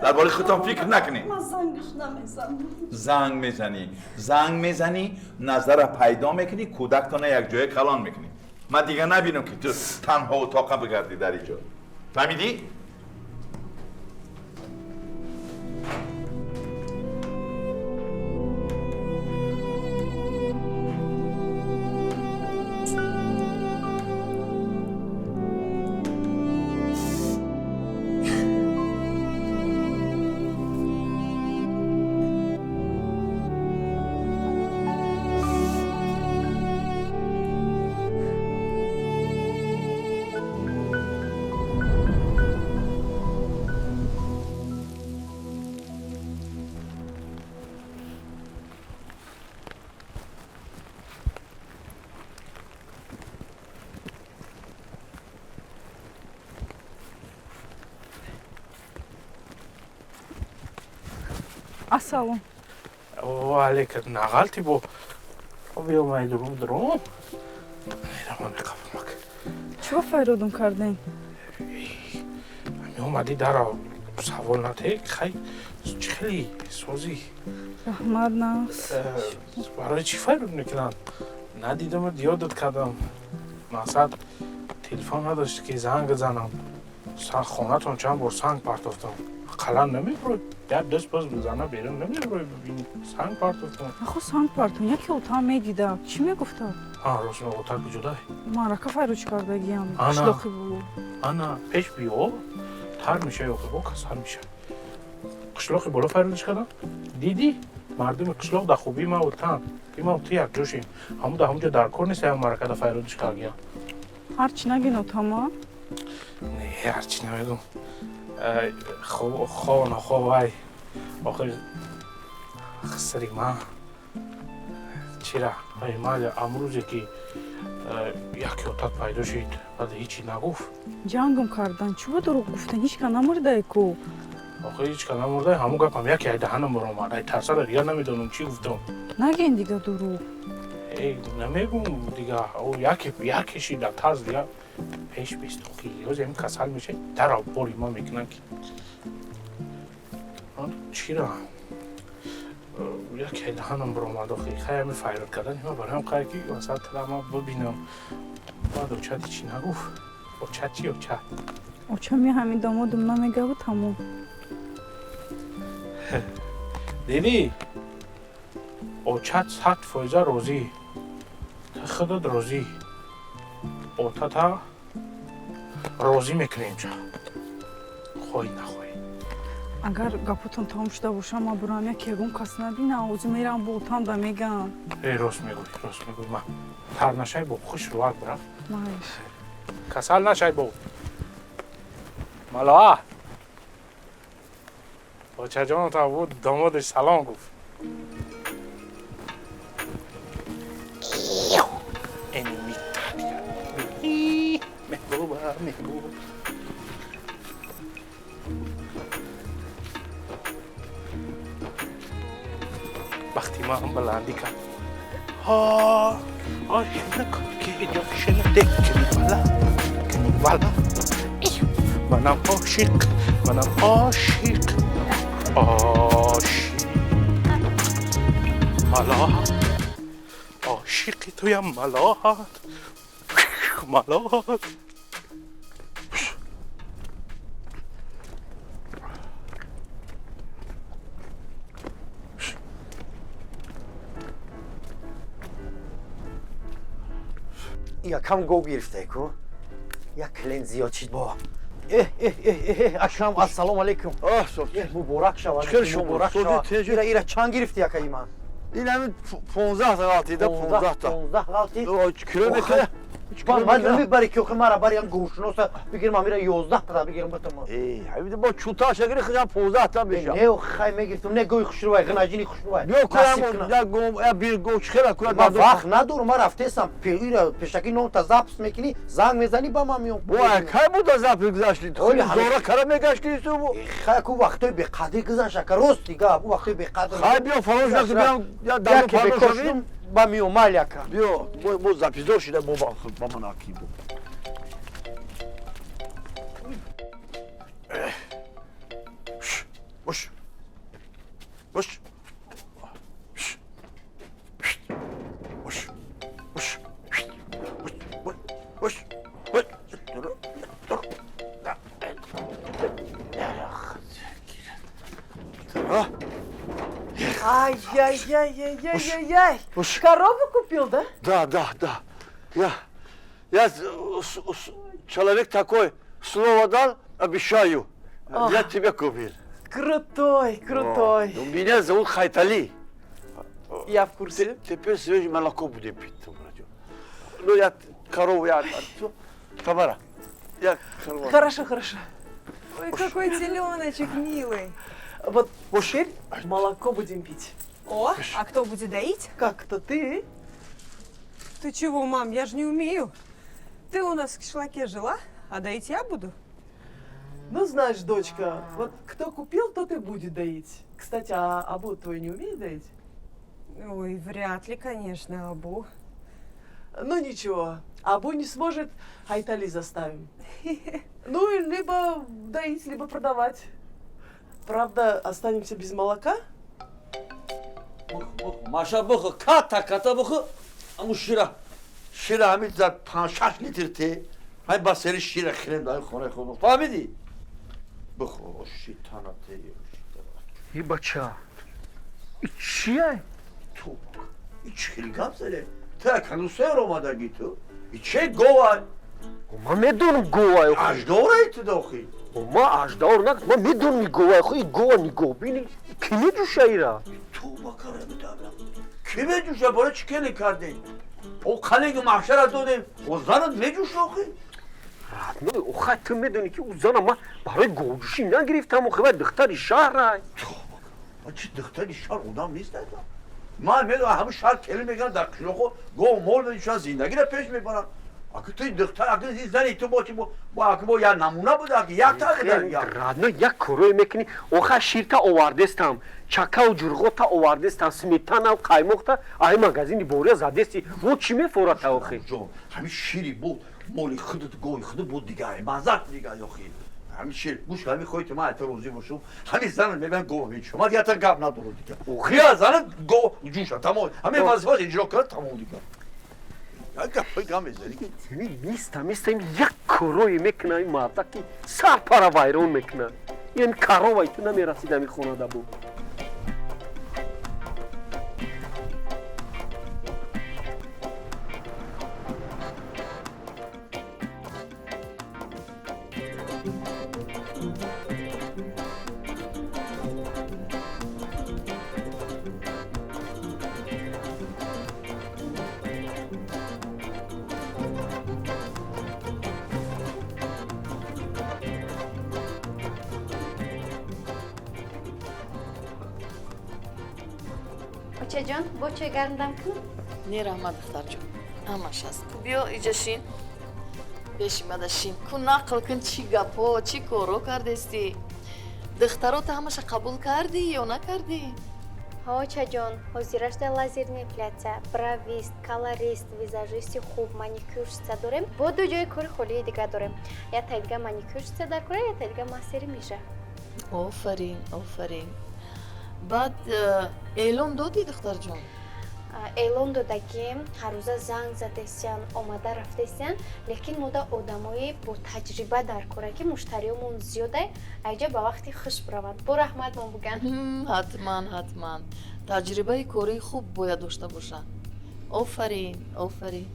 درباره خودتان فکر نکنی. من زنگش نمیزنم. زنگ میزنی، زنگ میزنی، نظر را پیدا میکنی، کودکتان یک جای کلان میکنی. من دیگه نبینم که تو تنها اتاقم بگردی در اینجا. فهمیدی؟ Ассалом. Ва алейкум. Нағалти бо. Биё майдурум дурум. Меравам меқафамак. Чӣ файродум кардем? Меомадӣ дара савол натеҳ, хай чӣ хеле созӣ. Раҳмат нағз. Барои чӣ файрод мекунанд? Надидамат, ёдат кардам. Мақсад телефон надошт ки занг занам. Хонатон чанд бор санг партофтам. Қалам намебурд. Як даст боз бизана берун намебурд. Санг партофтам. Ахо санг партон, яке отам медида. Чӣ мегуфта? А, рост ота куҷодай? Марака файрӯч кардагиам. Қишлоқи боло. Ана, пеш биё. Тар меша ё бо касал меша. Қишлоқи боло файрӯч кардам. Дидӣ? Мардуми қишлоқ дар хубии ма отан. Ки ма ту як ҷошем. Ҳамун дар ҳамунҷо дар кор нест, ҳам маракада файрӯч кардагиам. Ҳарчи нагин отама? Не, Ҳарчи намегум. Хо нахо вай. Охир хисри ман. Чира? Ай ман амрӯзе ки як ётат пайдо шид, баъд ҳичи нагуфт. Ҷангам кардан, чӣ ба дурӯғ гуфтан? Ҳеч ка намурдай ку. Охир ҳеч ка намурдай, ҳамун гапам яке ай даҳанам баромад. Ай тарсара дигар намедонам чӣ гуфтам. Нагӯен дига дурӯғ. Эй, намегум дига. О яке яке шид дар тарс дига пеш бистохи. Ёз ҳамин касал мешавад, дарав бори ма мекунам ки. Чира? Яке даҳанам баромад охи. Хай ҳамин файрат кардан ма бароям қай ки масалан тара ма бибинам. Баъд очат чӣ нагуфт? Очат чӣ очат? Очам я ҳамин домодум намегаву тамом. Дидӣ? Очат 100% розӣ. Ту худат розӣ. Отата розӣ мекунем ча. Хоҳӣ нахоҳӣ. Агар гапотон тамом шуда боша, ман бурам як ягон кас набина, ози мерам бо отам да мегам. Эй, рост мегӯй, рост мегӯй. Ма тар нашай бо хуш рувак бирав. Майш. Касал нашай бо. Малоа. Очаҷон та буд домодаш салом гуфт. Ени митта. Меҳбуба, меҳбуба. Бахти ман баландӣ кард. Ҳо, ошина манам ошиқ, манам ошиқ, ошиқ. Малоҳат, ошиқи туям малоҳат, малоҳат. Якам гов гирифтай ку, як клиент зиёд шид бо. Э э э э, акрам, ассалому алайкум. Муборак шава, муборак шава. Ира ира чанд гирифти якаи ман? Ин ҳамин 15 та ғалтида, 15 та. 15 ғалтид. Километр? Ман намебари ки охи мара бариам говшиноса бигирам, амира 11 та бигирам битам. Э, ҳамин бо чуташа гири худам 15 та мешам. Не, охи хай мегирифтам, не гови хушрувай, ғинаҷини хушрувай. Биё кунам, як гом, як бир гов чихела кунам. Ман вақт надорам, ман рафтесам. Ира пешаки номта запис мекунӣ, занг мезанӣ ба ман меом. Бо кай буда запис гузашти? Зора кара мегашти су. Хай ку вақтои беқадр гузашт, ака рост дига, бу вақтои беқадр. Хай биё фаромӯш накун, биям я дам фаромӯш ба меом майли ака. Биё, мо записдор шуда, мо ба ман аки бу. Бош. Бош. Бош. Бош. Бош. Бош. Ай-яй-яй-яй-яй-яй-яй. Корову купил, да? Да, да, да. Я человек такой, слово дал, обещаю. Я тебя купил. Крутой, крутой. О, меня зовут Хайтали. Я в курсе. Теперь свежее молоко будем пить. Ну, я корову, я... Тамара, я корову. Хорошо, хорошо. Ой, какой теленочек милый. Вот теперь молоко будем пить. О, а кто будет доить? Как-то ты. Ты чего, мам, я же не умею. Ты у нас в кишлаке жила, а доить я буду? Ну, знаешь, дочка, вот кто купил, тот и будет доить. Кстати, а Абу твой не умеет доить? Ой, вряд ли, конечно, Абу. Ну, ничего, Абу не сможет, Айтали заставим. Ну, либо доить, либо продавать. Правда, останемся без молока? Маша буху, ката ката буху, аму шира. Шира ҳамин дар 5-6 литр те, ҳамин ба сери шира хӯрем дар хонаи худ. Фаҳмидӣ? Буху, шитана те. И бача, и чия? Ту, и чӣ хели гап заде? Ту канусер омадагӣ ту? И че говай? Ман медонам говай. Аждорай ту дохил. Ма аждаор на, ман медонам говай, хо и гова нигоҳ бини, ки медӯша ира? Ту ба кара медавам. Ки медӯша, бора чӣ кели кардем? О қалинги маҳшара додем, о занат медӯша охи? Родной, охай ту медонӣ ки ӯ зана ман барои говҷӯшӣ нагирифтам, охи вай духтари шаҳрай. Чи духтари шаҳр одам нест это? Ман медонам, ҳамин шаҳр келин мекунанд, дар қишлоқҳо гов мол медӯшанд, зиндагиро пеш мебаранд. Аки ту духтар, аки зани ту бо чи бо аки бо як намуна буда, аки як та буда. Родной, як корое мекунӣ, охай ширта овардестам, чакаву ҷурғота овардестам, сметанав қаймоқта ай магазини бория задести, во чӣ мефората охи? Ҷон, ҳамин шири бо моли худат, гови худат бо дигар маззат дигар охи. Ҳамин шир гӯш, ҳамин хоҳи ту ман айта розӣ бошум, ҳамин зана мебинам гов мечӯшам, ман дигар гап надорам дигар. Охи зана гов ҷӯша, тамом, ҳамин вазифааш иҷро кард, тамом дигар. Як гапҳои гап мезанӣ ки миста миста ин як корое мекуна ин марда ки сар пара вайрон мекуна. Ин коровай ту намерасид ҳамин хонада бо. Очаҷон, бо чой гарм дам кунам? Не, раҳмат, духтарҷон, ҳамаш аст. Ку биё иҷа шин, пеши мада шин. Ку нақл кун, чӣ гапҳо, чӣ корҳо кардестӣ? Духтарота ҳамаша қабул кардӣ ё накардӣ? Ҳо, очаҷон, ҳозирашда лазерная эпиляция, бровист, колорист, визажисти хуб, маникюрщица дорем. Бо ду ҷои кори холии дига дорем. Якта дига маникюрщица дар кора, якта дига мастери мижа. Офарин, офарин. Баъд эълон додӣ, духтарҷон? Эълон додагим, ҳаррӯза занг задестиян, омада рафтестиян, лекин мода одамои бо таҷриба дар кора, ки муштариёмон зиёдай, айҷа ба вақти хуш бираванд, бо раҳматмон буган. Ҳатман, ҳатман, таҷрибаи кории хуб бояд дошта бошанд. Офарин, офарин.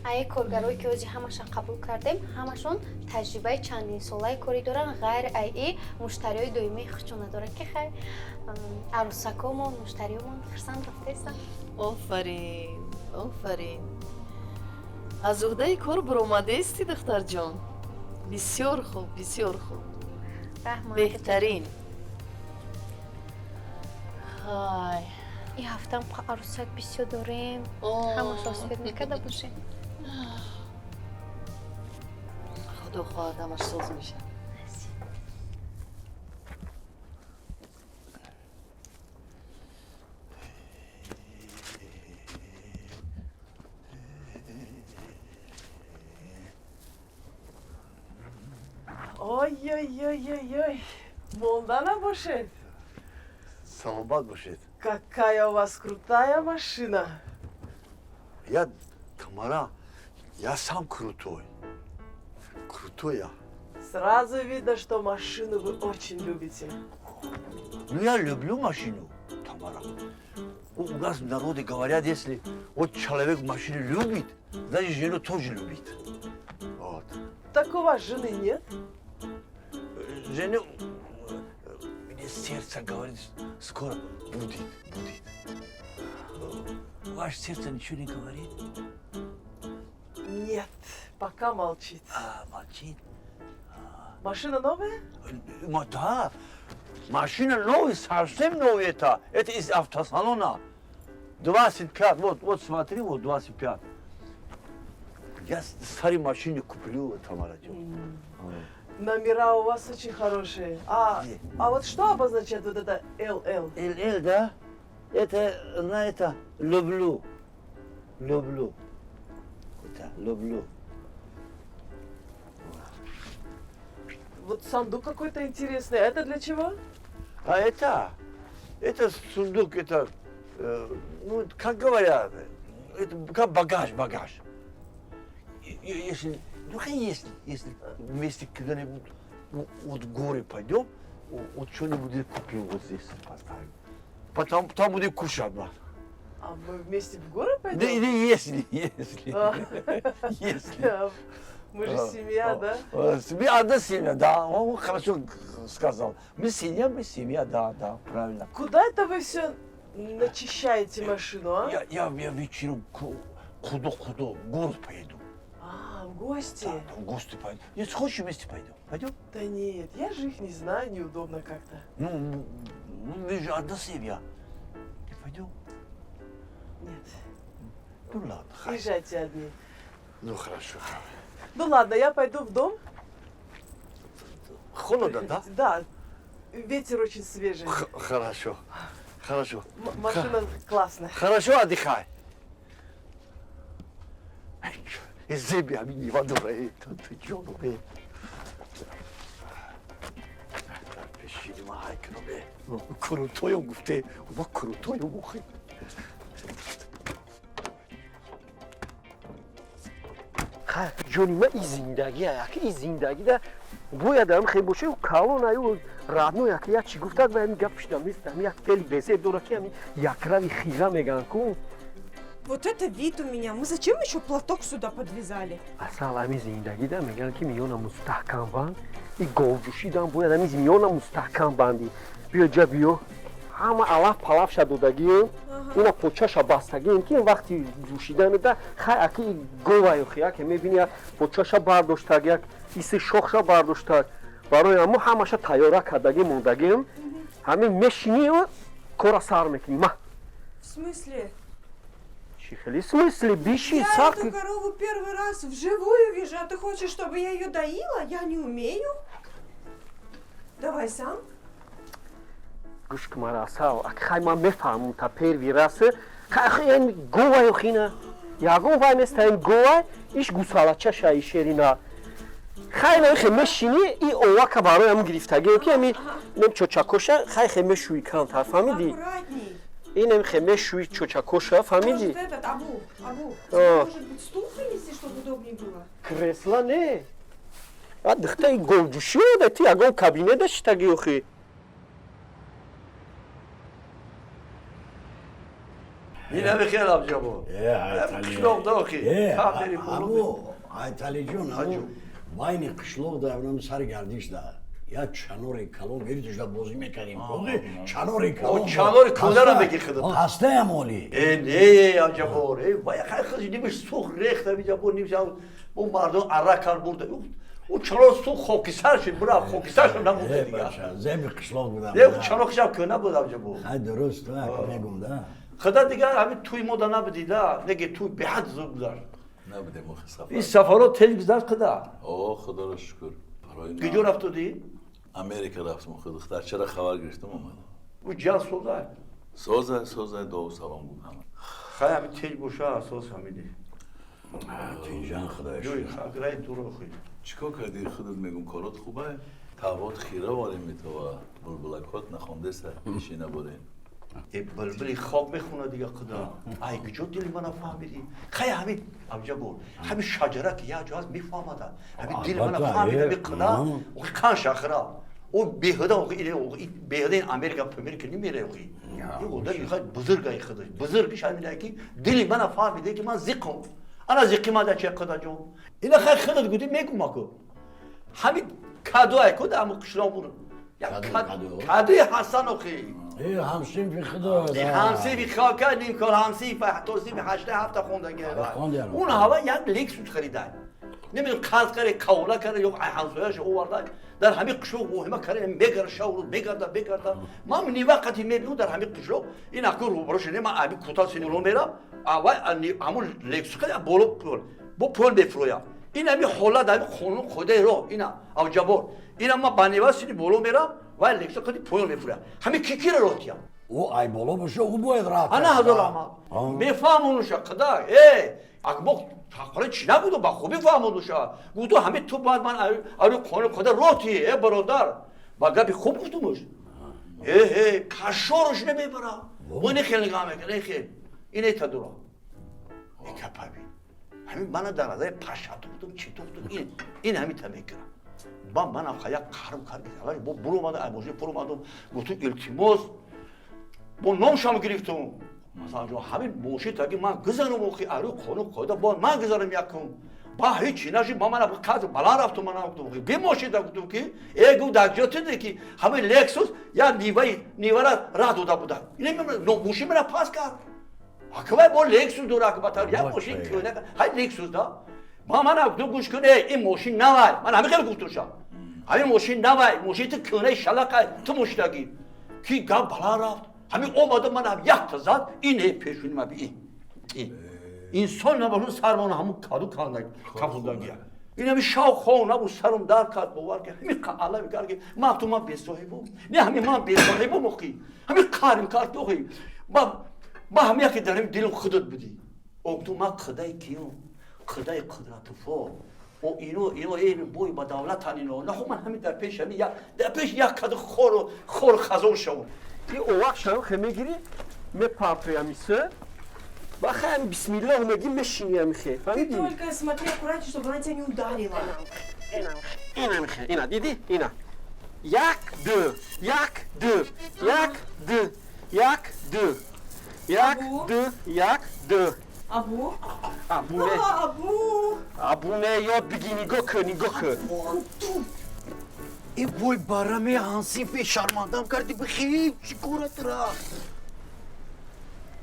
Ае коргарое ки ҳозир ҳамаша қабул кардем, ҳамашон таҷрибаи чандинсолаи корӣ доранд, ғайр ай муштариёи доимии худшон надоранд, ки хай арӯсакомон, муштариёмон хурсанд рафтаистанд. Офарин, офарин, аз уҳдаи кор баромадаисти, духтарҷон. Бисёр хуб, бисёр хуб. Раҳмат. Беҳтарин. Хай, ин ҳафтаам арӯсак бисёр дорем, ҳамашро свет мекарда бошем. Худо хоҳад, ҳамаш соз мешавад. Ой-ой-ой-ой-ой, монда набошед. Саломат бошед. Какая у вас крутая машина. Я, Тамара, я сам крутой. Крутой я. Сразу видно, что машину вы очень любите. Ну, я люблю машину, Тамара. У нас в народе говорят, если вот человек машину любит, значит, жену тоже любит. Вот. Так у вас жены нет? Жену, мне сердце говорит, скоро будет, будет. Ваше сердце ничего не говорит? Нет, пока молчит. А, молчит. Машина новая? Да, машина новая, совсем новая это. Это из автосалона. 25, вот, вот смотри, вот 25. Я старую машину куплю, Тамара. Номера у вас очень хорошие. А вот что обозначает вот это ЛЛ? ЛЛ, да? Это, на это, люблю. Люблю. Это, люблю. Вот сундук какой-то интересный. Это для чего? А это сундук, это, ну, как говорят, это как багаж, багаж. Если, ну, если вместе куда-нибудь, ну, вот в горы пойдем, вот что-нибудь купим, вот здесь поставим. Потом там будем кушать, да. А мы вместе в горы пойдем? Да, или если. Если. Мы же семья, да? Семья, одна семья, да. Он хорошо сказал. Мы семья, да, да, правильно. Куда это вы все начищаете машину, а? Я вечером куда, в город поеду. А, в Гости. Да, гости пойдем. Если хочешь, вместе пойдем. Пойдем? Да нет, я же их не знаю, неудобно как-то. Ну, мы же одна семья. Не пойдем? Нет. Ну ладно, хай. Езжайте одни. Ну хорошо. Ну ладно, я пойду в дом. Холодно, да? Да, ветер очень свежий. Хорошо, хорошо. Машина классная. Хорошо, отдыхай. Зеби, ами нива дора, ты чё, э. Пешини ма ҳай кунам, э. Крутоем гуфте, ма крутоем охи. Ҷони ма, и зиндагӣ як и зиндагида бояд ам хел боша, калон аю родной як як чӣ гуфтад ва ами гап шидам нест, ами як фели безеб дора ки ами якрави хира меган ку. Вот это вид у меня. Мы зачем еще платок сюда подвязали? Асал, ами зиндагида меган ки миёна мустаҳкам банд, и говҷӯшидан бояд ами миёна мустаҳкам банди. Биё ҷа, биё, ҳама алаф палафша додагием, ина почаша бастагием ки вақти ҷӯшиданида хай аки говаю хияке мебини, як почаша бардоштаг, як иси шохша бардоштаг, барои амо ҳамаша тайёра кардагӣ мондагием, ҳамин мешинию кора сар мекунӣ ма. В смысле? Чӣ хели смысле, биши. Я сар. эту корову первый раз вживую вижу, а ты хочешь, чтобы я ее доила? Я не умею. Давай сам. Гӯш кун мара, асал, ак хай ман мефаҳмам, та первый раз хай говаю хина ягон вай неста, ин говай иш гусалачаша и шерина хай на хе мешини и овака барои ам гирифтагиё ки ами нем чочакоша хай хе мешӯи камтар, фаҳмидӣ? Аккуратней. Инем хе мешӯи чочакоша, фаҳмидӣ? Может, этот, Абу, Абу, О. может быть, стул принести, чтобы удобнее было? Кресла не, а духтаи говҷӯшӣ ода, ти ягон кабинет даштагӣ охи. Ина бихел абҷабо. Қишлоқ дохи. Абу, Айталиҷон, абу, байни қишлоқ да авнам сар гардиш да. Я чанори калон гирифтиш да бозӣ мекардим. Охи, чанори калон. О, чанори калонро меги худат. Ҳастаям оли. Э, не, абҷабор. Э, вай хай хыз нимиш сух рехт абҷабор, нимиш бу мардум арра кар бурда. Ӯ чанор сух хокисар шуд, бура хокисар шуд набуд дига. Зеби қишлоқ будам. Э, чанор хишам кӯна буд абҷабор. Хай дуруст, мегум да. Худа дига ҳамин туй мода набудӣ да, неги туй беҳад зуд гузашт. Набудем охи сафар. Ин сафарот тез гузашт худа. О, худоро шукр. Барои Куҷо рафтудӣ? Америка рафтам, худ духтарчара хабар гирифтам омадам. Ӯ ҷан соза? Соза, соза, дуо салом гуфт ҳама. Хай ҳамин тез боша, асос ҳамине. Тинҷан худоя шукр. Хаграи дуро худ. Чикор кардӣ худат мегум корот хубе? Тавот хира варем метова, булбулакот нахондеса, пеши набурем. Э, булбули хоб мехонад дига худо. Ай куҷо дили мана фаҳмидӣ? Хай ҳамин абҷабор, ҳамин шаҷара ки як ҷо ҳаст мефаҳмада. Ҳамин дили мана фаҳмида меқуда, охи кан шахра. О беҳуда охи ин беҳуда ин Америка Америка намере охи. Ин одами хай бузург ай худаш. Бузургиш ҳамин ки дили мана фаҳмида ки ман зиқам. Ана зиқи мада чӣ худо ҷон. Ина хай худат гуфтӣ мегум аку. Ҳамин каду ай ку дар қишлоқ бур. Кадуи Ҳасан охи. Ҳамсинфи худо. Ҳамсинфи хока нимкор ҳамсинф то синфи ҳашта ҳафта хондаги. Он ҳава як Лексус харида. Намедонам қарз карда, кавла карда ё ҳамсояш оварда. Дар ҳамин қишлоқ воҳима карда мегарда шавру мегарда мегарда. Ман нива қати мебинам дар ҳамин қишлоқ ин аку рӯбаро шуд ман ами кута синоло мерам, авай ҳамун Лексус харида боло пул. Бо пул мефурӯям. Ин ҳами ҳолат ҳами қонун қоидаи роҳ ина авҷабор. Ина ман ба нива сини боло мерам, вай Лексус харида поён мефурӯям. Ҳамин ки кира роҳ тиям? Ӯ ай боло боша, ӯ бояд раҳ. Ана ҳазор раҳмат. Мефаҳмонуша қада. Э, ак мо ҳаққола чӣ набуду ба хубӣ фаҳмонуша. Гуфту ҳамин ту бояд ман ари қонун қоида роҳ тӣ, э бародар. Ба гапи хуб гуфтумуш. Э, э, кашоруш намебара. Мо не хел нигоҳ мекунад, не хел. Ин э тадура. Э капаби. Ҳамин мана дар назари пашату гуфтум, чӣ ту гуфтум, ин ҳамин та мекунад. Ба манам хая қарм кард, бо буромада, ай мошин фуромадум, гуфтум илтимос, бо номшам гирифтум. Масалан ҷон, ҳамин мошин таги ман гузарам охи, ари қонун қоида бояд ман гузарам якум. Ба ҳеҷ нашид, ман мана қадр баланд рафтум, ман гуфтум, охи, би мошин та гуфтум ки, э гуфт дар ҷо тиде ки ҳамин Лексус як ниваи нивара раҳ дода буда. Ин мошин мана пас кард. Аквай бо Лексус дора, акбатар, як мошин кӯна, ҳай Лексус да. Ма мана гуфтам гӯш кун, эй, ин мошин навай. Ман ҳамин хел гуфтумша. Ҳамин мошин навай, мошин ту кӯнаи шалақай, ту мошинагӣ. Ки гап бала рафт. Ҳамин омада ман ҳам якта зад, ин эй пешони ма би ин. Ин. Инсон набошад сармона ҳамун каду кафудагия. Ин ҳамин шав хона бу сарум дар кард, бовар ки ҳамин алами кард ки ман ту ман бесоҳибум. Не ҳамин ман бесоҳибум охи. Ҳамин қарим кард охи. Ма ҳамин яке дар ҳамин дилум худат будӣ. О ту ман қидаи киюм? Қидаи қудратуфо. О ино ин бой ба давлатан ино. Нахо ман ҳамин дар пеш ҳамин як дар пеш як каду хору хор хазон шавам. И овақ шавам хе мегири, мепартои ҳамиса. Ба хай ҳами бисмиллоҳ меги мешини ҳами хе. Ты Фаҳмидӣ? только смотри аккуратнее, чтобы она тебя не ударила. Ина михе, ина дидӣ? Ина. Як, ду, як, ду, як, ду, як, ду. Як, ду, як, ду. Абу? Абу не. А, Абу! Абу не, ёд биги, нигоҳ кун, нигоҳ кун. Э вой бараме ҳансифе шармандам карди бихи чӣ корат рафт?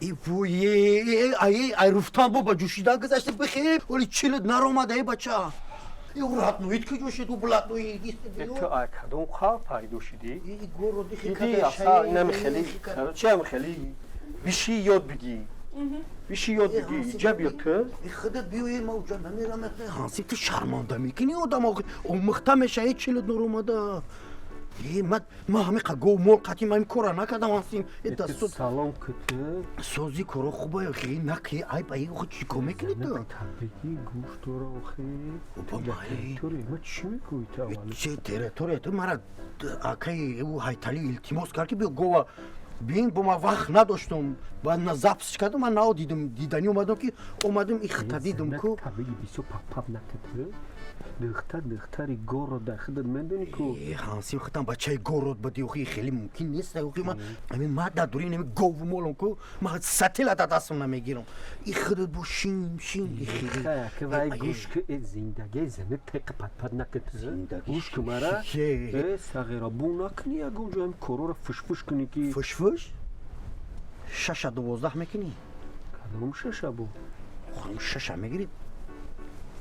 Э вой ай ай руфтан бо ба ҷӯшидан гузашта бихи оли чилит наромада э бача. Э ратноид ки ҷӯшид у блатноид. Ту ай кадом халқ пайдо шудӣ? Дидӣ Диди аса инами хеле, короче ами хеле биши ёд биги. Биши ёд биги, иҷа биё ту. Худат биёи ма уҷа намерам. Ҳансиф ту шарманда мекунӣ одам омӯхта мешавӣ чилит наромада. Э ма ҳамин қа гов мол қатӣ ма ин кора накардам ҳансим. Э дасту салом куту. Сози коро хуба хи наки ай ба ин чӣ кор мекунӣ ту? Табиги гӯш дора охи. Опа май. Территория ма чӣ мегӯӣ ту аввал? Че территория ту мара акаи ӯ ҳайтали илтимос кард ки биё гова бин бо ма вақт надоштум. Баъд на запись кардам ман нао дидум диданӣ омадам ки омадам ихта дидум ку. Табиги бисёр пап-пап накату. Духтар духтари горро дар худат медонӣ ку. Э ҳансим худам бачаи город буди охи хеле мумкин нест охи ман ҳамин ма дар дури инами гову молам ку ма сатила дар дастам намегирам. И худат бо шим шим Хай, ки вай гӯш ку э зиндаги зана теқа пат-пат накату. Гӯш ку мара. Э сағира бу накунӣ ягон ҷо ҳами корора фушфуш кунӣ ки. Фушфуш? 6-12 мекунӣ? Кадом шаша бу? Худам шаша мегирӣ.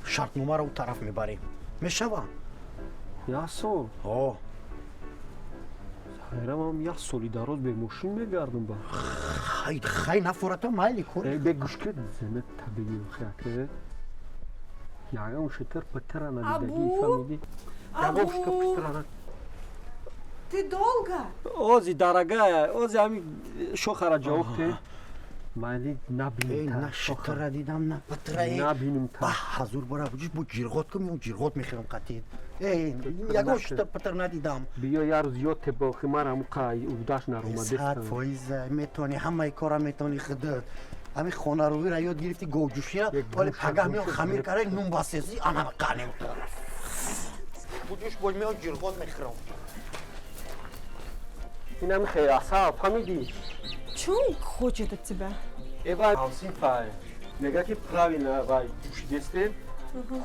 Шартномаро ӯ тараф мебарем. Мешава? Як сол? О. Сағира ман як соли дароз бе мошин мегардам ба. Хай хай нафората майли кор. Э бе гӯш ку зана табиги охи ягон шитр пытра надидаги Абу? фаҳмидӣ? Ягон шитр Абу! пытра на. Ты долго? Ози дорогая, ози ҳами шохара ҷавоб те. Майли набинем та. На шитра дидам на пытра. Набинем та. Ба ҳазур бора буҷиш бо ҷирғот кун меом ҷирғот мехӯрам қатид. Э ягон шитр пытр надидам. Биё як рӯз ёд те бохи мара ҳаму қай удаш наромадест. 100% метавонӣ ҳамаи кора метавонӣ худат. Ҳамин хонаровиро ёд гирифти говҷӯшира вале пагаҳ меом хамир карда нун басезӣ ана қанем. Буҷуш боз меом ҷирғот мехӯрам. Инами хел асал фаҳмидӣ? Чё он хочет от тебя? Э вай ҳавсифай. Мега ки правильно вай ҷӯшидестем.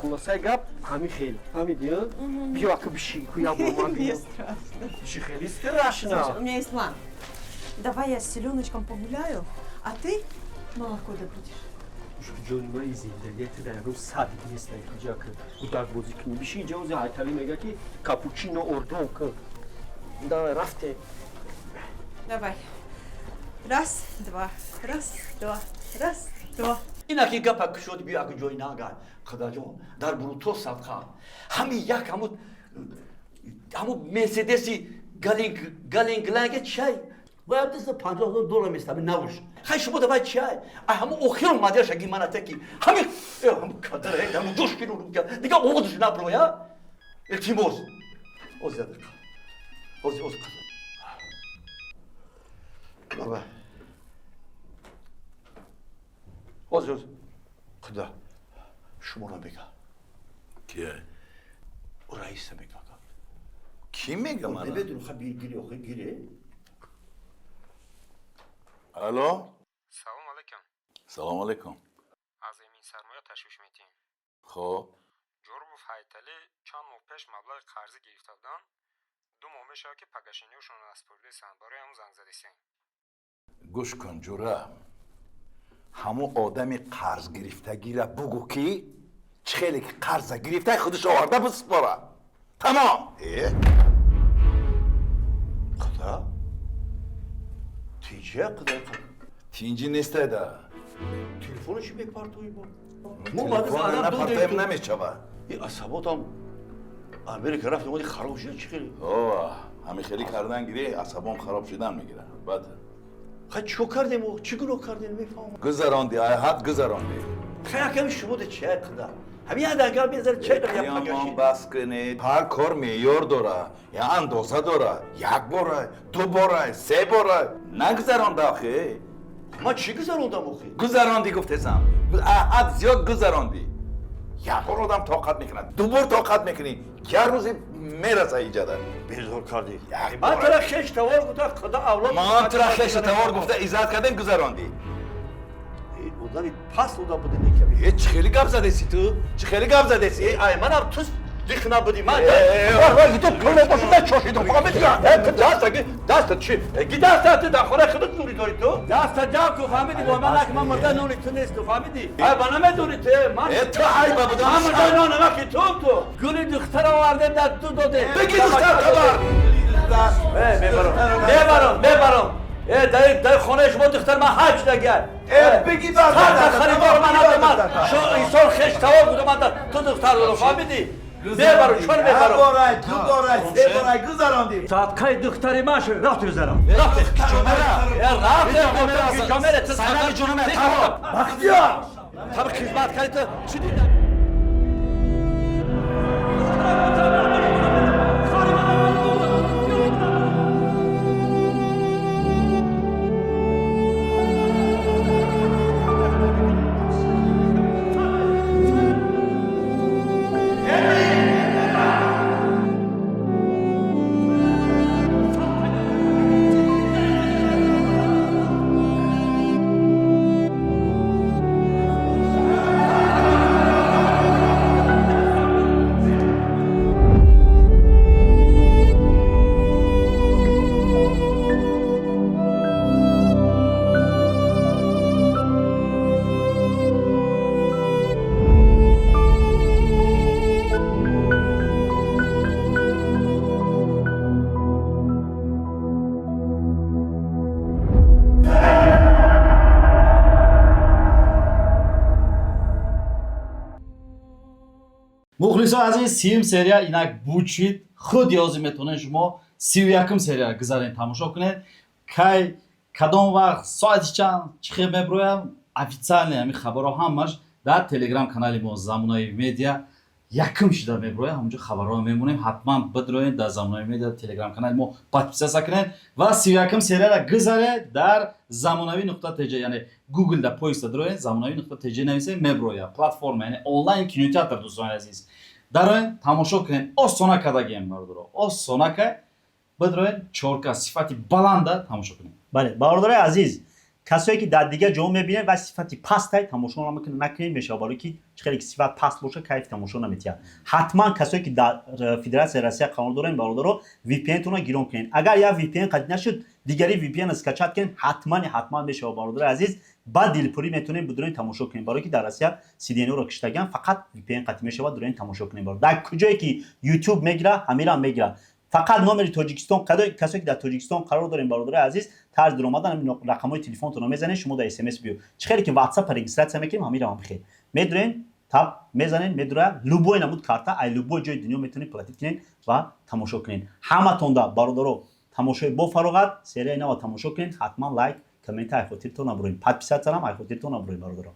Хулосаи гап ҳами хел. Фаҳмидӣ? Биё ака биши ку як бор ман Мне бинам. страшно. Чӣ хели страшно? Слушай, у меня есть план. Давай я с селеночком погуляю, а ты молоко добудешь. Ҷони ман ин зиндагия ту дар ягон садик нестай куҷа ки кӯдак бозӣ кунӣ. Биши инҷа ози ҳайталӣ мега ки капучино ордон кун. Давай рафте. Давай. Раз, два, раз, два, раз, два. Ина ки гапа кушод биё аку ҷои нага. Худоҷон, дар бруто садқа. Ҳами як ҳаму ҳаму Мерседеси галинг галингланге чай. Вай 250 доллар местами навуш. Хай шумо давай чай. Ай ҳаму охир мадерша ги мана теки. Ҳами э ҳаму кадр э ҳаму ҷош кину дига оғдш наброя. Илтимос. Оз ядыка. Оз оз. Баба. Оз оз. Худо шуморо мега. Кия? Раиса мега. Кӣ мега мана? Намедонам ха гире охи гире. Алло? Салом алейкум. Салом алейкум. Аз Эмин сармоя ташвиш метиҳем. Хоб. Ҷорубов Ҳайталӣ чанд моҳ пеш маблағи қарзӣ гирифта буданд. 2 моҳ мешавад ки пагашиниҳошонро наспурдесанд. Барои ҳамон занг задесем. Гӯш кун ҷура. Ҳамун одами қарзгирифтагиро бугӯ ки Чӣ хеле ки қарза гирифтай, худаш оварда биспора, тамом. Худо, тинҷия, Худо. Тинҷӣ нестайда. Телефоно чӣ мепартои мо? Напартоем, намешава. Асаботам Америка рафт, омади, хароб шуда, чӣ хеле? Ҳами хеле кардан гире, асабом хароб шудан мегира баъд. Хай, чико кардем, чӣ гуноҳ кардем, мефаҳмам. Гузаронди, айҳат гузаронди. Хай, аками шумо де чия қида ҳамин адагар мезар чай. Ямон, бас кунед. Ҳар кор меъёр дора, я андоза дора. Як бора, ду бора, се бора нагузаронда охи. Ман чӣ гузарондам охи? Гузаронди, гуфтесам, ҳад зиёд гузаронди. Як бор одам тоқат мекунад, ду бор тоқат мекунӣ, як рӯзе мераса иҷада. Безор кардӣ. Ман тара хеш тавор гуфта, худо авлод. Ман тара хеш тавор гуфта, иззат кардем, гузарондӣ. Одами паст одам буди неками. Э, чӣ хеле гап задеси ту, чӣ хеле гап задеси? Ай, манам ту дих набуди. Ман ту пул бошуда чошидум, фаҳмидӣ? Ту даста даста чи ги даста, ту дар хонаи худат нури дорӣ, ту даста ҷамъ кун, фаҳмидӣ? Бо ман ман мурда нони ту нест, ту фаҳмидӣ? Ай, ба намедонӣ ту ман. Ту айба будам. Ман мурда нонамаки тум, ту гули духтар овардем, дар ту додем. Бигӣ духтар табар. Мебарам, мебарам, мебарам. Дар хонаи шумо духтар ман ҳаҷ дагар. Бигӣ. Харидор ман надомад. Инсон хеш тавор будам, ман ту духтар дорам, фаҳмидӣ? Мебарам, чон мебарам. Борай, ду борай, се борай гузарондӣ. Садқаи духтари ман шуд, рафт гузарам. Рафт. Рафт. Ҷомере, ту садаи ҷономе. Бахтиёр. Таб хизмат кардӣ, ту чӣ дидӣ? Мухлисо азиз, 30-юм серия инак буд шид. Худ ёзи метавонед шумо 31-ум серия гузарен, тамошо кунед. Кай, кадом вақт, соати чанд, чӣ хел меброям, официально ҳамин хабарҳо ҳамаш дар телеграм канали мо Замонаи Медиа якум шида меброяд. Ҳамонҷо хабарҳоро мемонем. Ҳатман бидроед, дар Замонаи Медиа телеграм канали мо подписаться кунед ва 31-ум серияро гузаред дар замонавӣ нуқта тж, яъне Гугл да поиста дроед, замонавӣ нуқта тж нависед, меброяд платформа, яъне онлайн кинотеатр. Дӯстони азиз, дароед, тамошо кунед. Осона кардагием, бардоро, осонака бидроед, 4К сифати баланда тамошо кунед. Бале, бародарои азиз, касое ки дар дигар ҷо мебинед ва сифати пастай, тамошо накунед, мешавад, барои ки чӣ хеле ки сифат паст боша, кайфи тамошо наметиҳад. Ҳатман касое ки дар Федератсияи Россия қарор дорем, бародаро, VPN-тонро гирон кунед. Агар як VPN қадид нашуд, дигари VPN скачать кунед, ҳатман ҳатман мешавад, бародарои азиз. Ба дилпурӣ метавонед бидурен тамошо кунед, барое ки дар Россия CDN-ро киштаган, фақат VPN қатӣ мешавад. Дурен тамошо кунед. Дар куҷое ки YouTube мегира, ҳамира мегира. Фақат номери Тоҷикистон, касое ки дар Тоҷикистон қарор дорем, бародарои азиз, тарзи дуромадан рақамҳои телефонтонро мезанед, шумо дар смс биё. Чӣ хеле ки WhatsApp регистрация мекунем, ҳамира ҳам хел медурен, таб мезанед, медура. Любой намуд карта, ай любой ҷои дунё метавонед платить кунед ва тамошо кунед. Ҳаматонда, бародаро, тамошои бо фароғат. Серияи нава тамошо кунед. Ҳатман лайк, коммента ай хотиртон набуред, подписаться рам ай хотиртон набуред, бародаро.